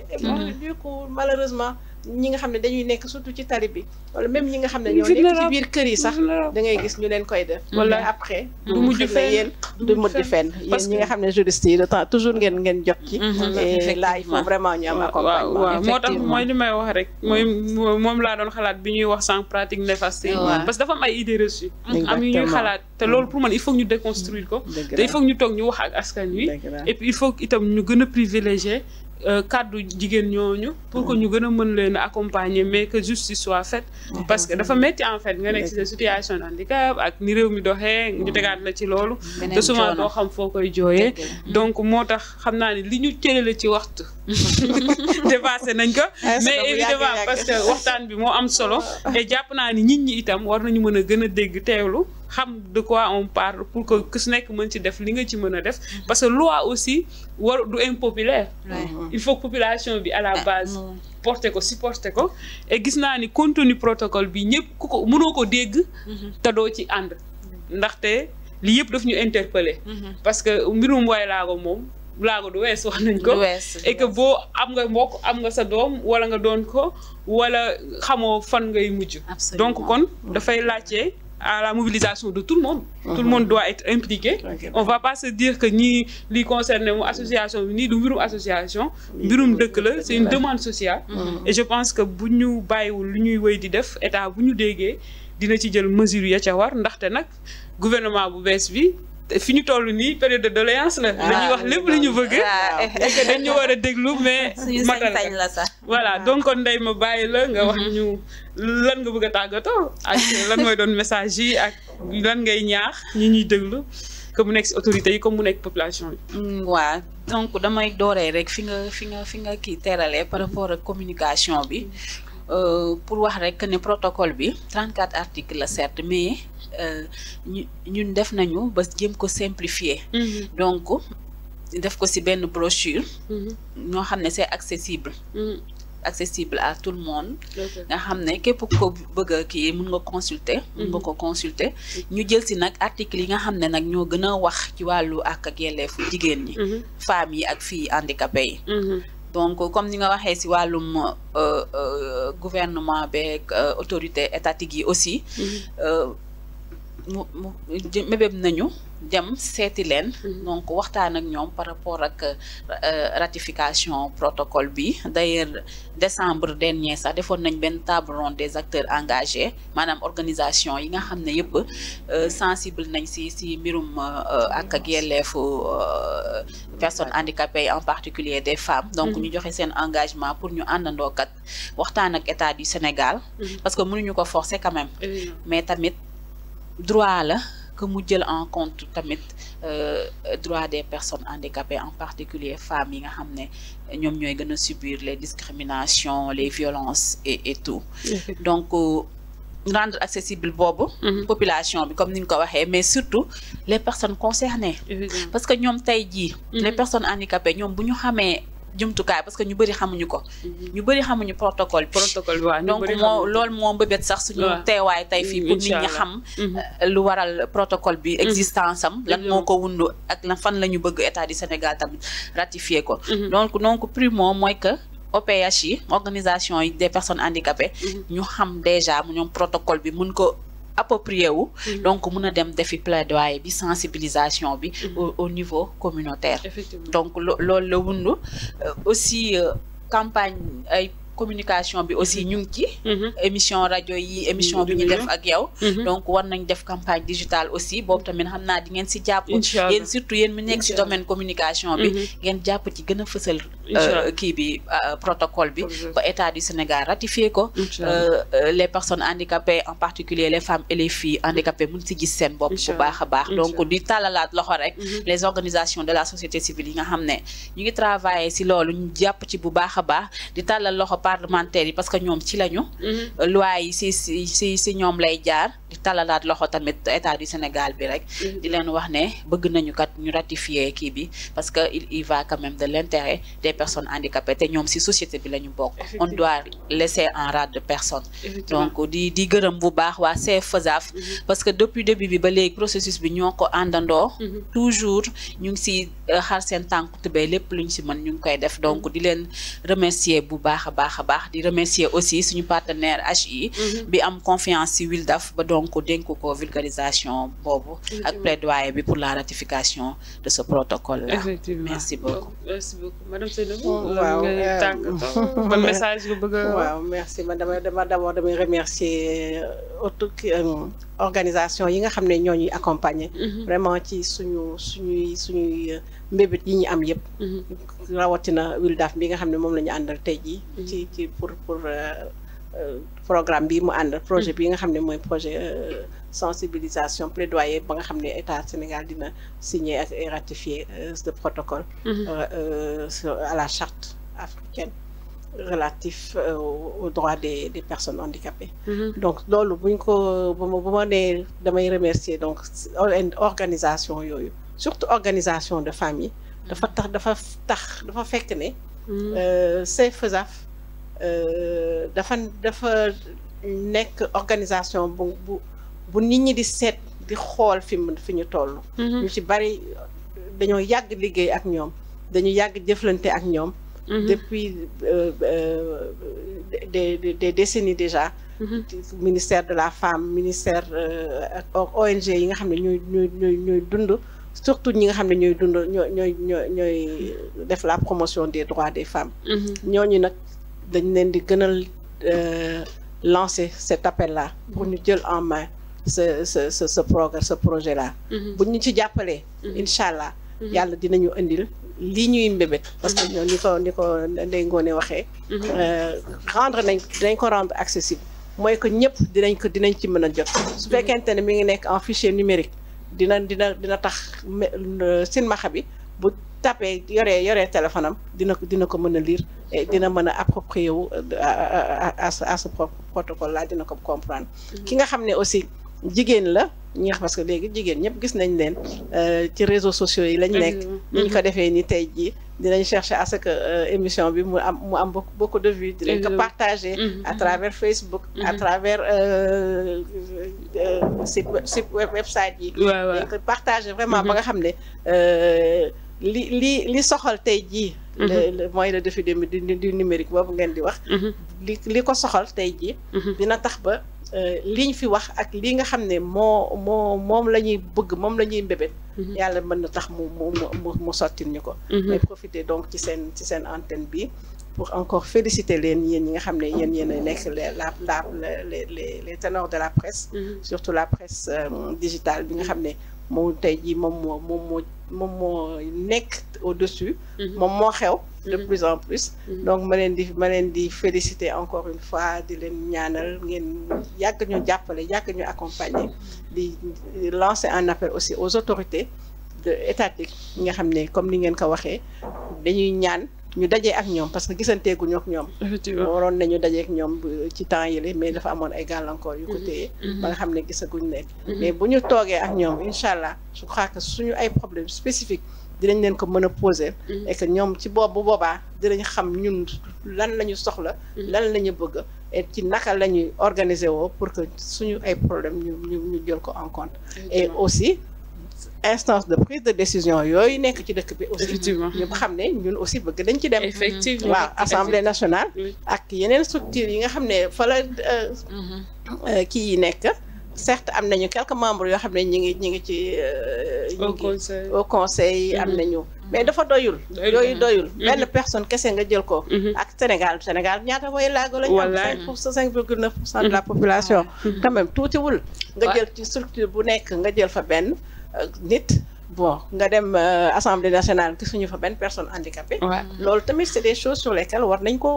du coup malheureusement ñi nga xam ne dañuy nekk surtout ci tali bi wala même ñi nga xam ne ñoo nekk ci biir kër yi sax da ngay gis ñu leen koy def wala après du mujj fenn du mujj fenn yéen ñi nga xam ne juristes yi le temps toujours ngeen jot ci et là il faut vraiment ñu am accompagnement waaw moo tax mooy li may wax rek mooy moom laa doon xalaat bi ñuy wax sans pratique néfaste parce que dafa am ay idées reçues am yu ñuy xalaat te loolu pour man il faut que ñu déconstruire ko te il faut que ñu toog ñu wax ak askan wi et puis il faut que itam ñu gën a privilégier kàddu jigéen ñooñu pour que ñu gën a mën leen accompagner mais que justice soit faite parce que dafa metti en fait nga nekk ci situation de handicap ak ni réew mi doxee ñu tegaat la ci loolu te souvent doo xam foo koy jooyee donc moo tax xam naa ne li ñu cërale ci waxtu dépassé nañ ko mais évidemment parce que waxtaan bi moo am solo et jàpp naa ni nit ñi itam war nañu mën a gën a dégg teewlu xam de quoi on parle pour que ku su nekk mën ci def li nga ci mën a def parce que loi aussi du impopulaire il faut que population bi à la base porter ko supporter ko et gis naa ni contenu protocole bi ñëpp ku ko mënoo ko dégg te doo ci ànd ndaxte li yëpp daf ñu interpeller parce que mbirum waylaago moom laago du wees wax nañ ko et que boo am nga mbokk am nga sa doom wala nga doon ko wala xamoo fan ngay mujj donc kon dafay laajte à la mobilisation de tout le monde. Tout le monde doit être impliqué. On va pas se dire que ni li concerne mu association ni du mbirum association mbirum dëkk la c'est une demande sociale et je pense que bu ñu bàyyiwul lu ñuy wéy di def état bu ñu déggee dina ci jël mesure ya ca war ndaxte nag gouvernement bu bees bi fi ñu toll nii période de doléance la dañuy wax lépp li ñu bëgg dañu war a déglu mais matal la sax voilà donc kon Ndeye ma bàyyi la nga wax ñu lan nga bëgg a tàggatoo ak lan mooy doon message yi ak lan ngay ñaax ñi ñuy déglu que mu nekk si autorités yi comme mu nekk population yi waaw donc damay dooree rek fi nga kii teeralee par rapport ak communication bi pour wax rek ne protocole bi 34 articles la certes mais ñun def nañu ba jéem ko simplifier donc def ko ci benn brochure ñoo xam ne c'est accessible à tout le monde nga xam ne képp ko bëgg a kii mën nga consulter ñu jël ci nag articles yi nga xam ne nag ñoo gën a wax ci wàllu ak yelleefu jigéen ñi femmes yi ak filles handicapées yi donc comme ni nga waxee ci wàllum gouvernement beeg autorité étatique yi aussi mébéb nañu dem seeti leen donc waxtaan ak ñoom par rapport ak ratification protocole bi d'ailleurs décembre dernier sax defoon nañ benn table ronde des acteurs engagés maanaam organisation yi nga xam ne yëpp sensible nañ ci mbirum ak yelleefu personnes handicapées en particulier des femmes donc ñu joxe seen engagement pour ñu àndandoo kat waxtaan ak état du Sénégal parce que mënuñu ko forcer quand même mais tamit droit la que mu jël en compte tamit droit des personnes handicapées en particulier femmes yi nga xam ne ñoom ñooy gën a subir les discriminations les violences et tout donc rendre accessible boobu population bi comme ni nga ko waxee mais surtout les personnes concernées parce que ñoom tey jii les personnes handicapées ñoom bu ñu xamee jumtukaay parce que ñu bëri xamuñu ko ñu bëri xamuñu protocole donc loolu moo mbëbët sax suñu teewaay tey fii pour nit ñi xam lu waral protocole bi existence am lan moo ko wundu ak lan fan la ñu bëgg état du Sénégal tamit ratifier ko donc primo mooy que OPH yi organisation yi des personnes handicapées ñu xam déjà ñoom protocole bi mun ko approprié wu donc mun a dem defi plaidoyer bi sensibilisation bi au niveau communautaire donc loolu la wundu aussi campagne ay communication bi aussi ñu ngi ci émission rajo yi émission bi ñu def ak yow donc war nañ def campagne digitale aussi boobu tamit xam naa di ngeen ci jàpp yéen surtout yéen mi nekk ci domaine communication bi ngeen jàpp ci gën a fësal kii bi protocole bi ba état du Sénégal ratifié ko les personnes handicapées en particulier les femmes et les filles handicapées mun ci gis seen bopp bu baax a baax donc di tàllalaat loxo rek les organisations de la société civile yi nga xam ne ñu ngi travailler ci loolu ñu jàpp ci bu baax a baax di tàllal loxo parlementaires yi parce que ñoom ci lañu loi yi si ñoom lay jaar di talalaat loxo tamit état du Sénégal bi rek di leen wax ne bëgg nañu kat ñu ratifier kii bi parce que il va quand même de l'intérêt des personnes handicapées te ñoom si société bi la ñu bokk on doit laisser en rade de personnes donc di gërëm bu baax waa CFESAF parce que depuis début bi ba léegi processus bi ñoo ko àndandoo toujours ñu ngi si xar seen tànku tubéy lépp luñ si mën ñu ngi koy def donc di leen remercier bu baax a baax di remercier aussi suñu partenaire HI bi am confiance ci WILDAF ba donc dénk ko vulgarisation boobu ak plaidoyer bi pour la ratification de ce protocole là. Merci beaucoup. Merci beaucoup madame Seynabou. waaw ban message nga bëgg a. waaw merci man d'abord damay remercier organisation yi nga xam ne ñoo ñuy accompagner. vraiment ci suñuy mbébét yi ñu am yëpp. rawatina WILDAF bi nga xam ne moom la ñu àndal tey jii. ci pour programme bi mu àndal projet bi nga xam ne mooy projet sensibilisation plaidoyer ba nga xam ne état Sénégal dina signer ak ratifier ce protocole. À la charte africaine relatif aux droits des personnes handicapées. donc loolu buñ ko bu ma nee damay remercier donc organisation yooyu surtout organisation de famille. dafa fekk ne. CFESAF dafa nekk organisation bu nit ñi di seet di xool fi ñu toll. ñu ci bari dañoo yàgg liggéey ak ñoom dañu yàgg jëflante ak ñoom depuis des décennies déjà ministère de la femme ministère ONG yi nga xam ne ñooy dund surtout ñi nga xam ne ñooy dund ñooy def la promotion des droits des femmes ñooñu nag dañ leen di gënal lancer cet appel là pour ñu jël en main ce projet là bu ñu ci jàppalee incha allah yàlla dinañu indil lii ñuy mbébét parce que ñoo ni ko Ndeye Ngoné waxee dinañ ko rendre accessible mooy que ñëpp dinañ ci mën a jot su fekkente ne mi ngi nekk en fichier numérique dina tax silmaxa bi bu tapé yoree téléphone am dina ko mën a lire et dina mën a approprier wu à ce protocole là dina ko comprendre ki nga xam ne aussi jigéen la parce que léegi jigéen ñëpp gis nañ leen ci réseaux sociaux yi lañ nekk ni ñu ko defee ni tey jii dinañ chercher à ce que émission bi mu am beaucoup de vues dinañ ko partager à travers Facebook à travers site website yi dinañ ko partager vraiment ba nga xam ne li soxal tey jii mooy le défi du numérique boobu ngeen di wax li ko soxal tey jii dina tax ba liñ fi wax ak li nga xam ne moom la ñuy bëgg moom la ñuy mbébét yàlla mën na tax mu sottil ñu ko mais profiter donc ci seen antenne bi pour encore féliciter leen yéen ñi nga xam ne yéen a nekk les ténors de la presse surtout la presse digitale bi nga xam ne moom tey jii moom moo nekk au-dessus moom moo xew de plus en plus donc ma leen di féliciter encore une fois di leen ñaanal ngeen yàgg ñu jàppale yàgg ñu accompagner di lancer un appel aussi aux autorités étatiques ñi nga xam ne comme ni ngeen ko waxee dañuy ñaan ñu dajee ak ñoom parce que gisanteeguñu ak ñoom waroon nañu dajee ak ñoom ci temps yële mais dafa amoon ay gàllankoor yu ko téye ba nga xam ne gisaguñ leen mais bu ñu toogee ak ñoom incha allah je crois que suñu ay problèmes spécifiques dinañ leen ko mën a poser et que ñoom ci bu boobaa dinañ xam ñun lan la ñu soxla lan la ñu bëgg et ci naka la ñuy organiser woo pour que suñu ay problèmes ñu jël ko en compte et aussi instance de prise de décision yooyu nekk ci dëkk bi aussi ñu xam ne ñun aussi bëgg dañ ci dem effectivement waaw assemblée nationale ak yeneen structures yi nga xam ne fa la kii yi nekk certes am nañu quelques membres yoo xam ne ñi ngi ci au conseil am nañu mais dafa doyul benn personne kese nga jël ko ak Sénégal ñaata way laago la ñu am 5,9% de la population quand même tuutiwul nga jël ci structure bu nekk nga jël fa benn nit bon nga dem assemblée nationale gisuñu fa benn personne handicapée loolu tamit c'est des choses sur lesquelles war nañ ko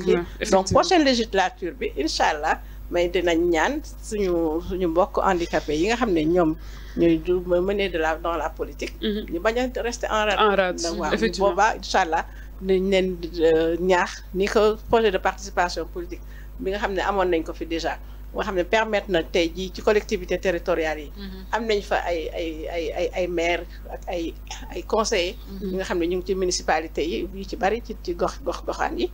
kii donc prochaine législature bi incha allah mais dinañ ñaan suñu mbokk handicapé yi nga xam ne ñoom ñooy mener dans la politique ñu bañ a rester en rade waaw boobaa incha allah nañ leen ñaax ni ko projet de participation politique bi nga xam ne amoon nañ ko fi déjà nga xam ne permettre na tey jii ci collectivités territoriales yi am nañ fa ay maire ak ay conseillers yi nga xam ne ñu ngi ci municipalité yi yu ci bari ci goxaan yi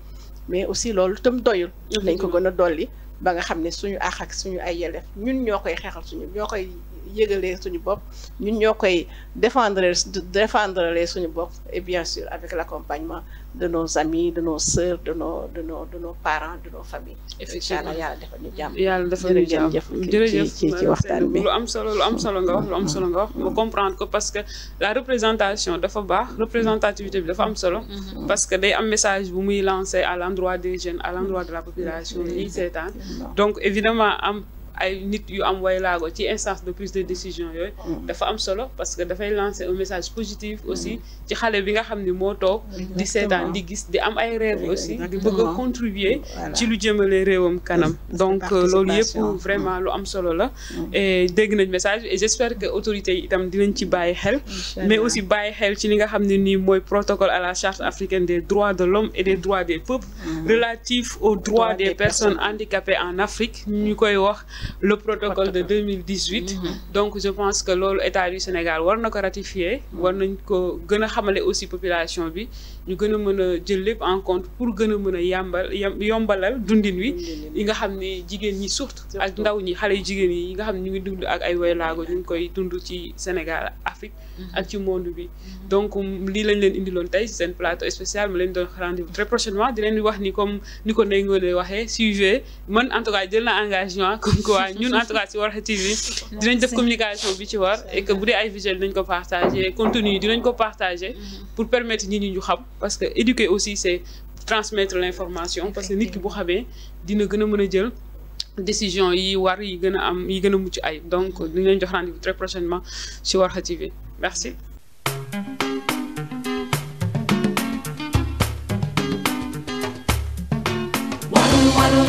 mais aussi loolu itam doyul nañ ko gën a dolli ba nga xam ne suñu àq ak suñu ay yelleef ñun ñoo koy xeexal ñoo koy yëgalee suñu bopp ñun ñoo koy défendre suñu bopp et bien sûr avec l'accompagnement de nos amis de nos sœurs de nos parents de nos familles. effectivement yàlla defal ñu jàmm. yàlla defal ñu jàmm jërëjëf ci waxtaan bi. lu am solo nga wax nga comprendre ko parce que la représentation dafa baax représentativité bi dafa am solo. parce que day am message bu muy lancer à l'endroit des jeunes à l'endroit de la population yi seetaan donc évidemment am ay nit yu am way laago ci instance de prise de décision yooyu dafa am solo parce que dafay lancer un message positif aussi ci xale bi nga xam ni moo toog di seetaan di gis di am ay rêve aussi di bëgg a contribuer ci lu jëmale réewam kanam donc loolu yëpp vraiment lu am solo la et dégg nañ message et j'espère que autorités yi itam dinañ ci bàyyi xel mais aussi bàyyi xel ci li nga xam ne nii mooy protocole à la charte africaine des droits de l'homme et des droits des peuples relatif aux droits des personnes handicapées en Afrique ñu koy wax le protocole de 2018 donc je pense que loolu état du Sénégal war na ko ratifier war nañ ko gën a xamale aussi population bi ñu gën a mën a jël lépp en compte pour gën a mën a yombalal dundin wi yi nga xam ne jigéen ñi surtout ak ndaw ñi xale yu jigéen yi nga xam ne ñu ngi dund ak ay woylaago ñu ngi koy dund ci Sénégal Afrique ak ci monde bi donc lii lañ leen indiloon tey ci seen plateau spécial ma leen doon rendez-vous très prochainement di leen di wax ni comme ni ko Ndeye Ngoné waxee sujet man en tout cas jël na engagement comme quoi ñun en tout cas ci Warkha TV dinañ def communication bi ci war et que bu dee ay visuel dinañ ko partager contenu dinañ ko partager pour permettre nit ñi ñu xam parce que éduquer aussi c'est transmettre l'information parce que nit ki bu xamee dina gën a mën a jël décision yi war yi gën a am yi gën a mucc ay donc dinañ leen jox rendez-vous très prochainement ci Warkha TV merci. Waru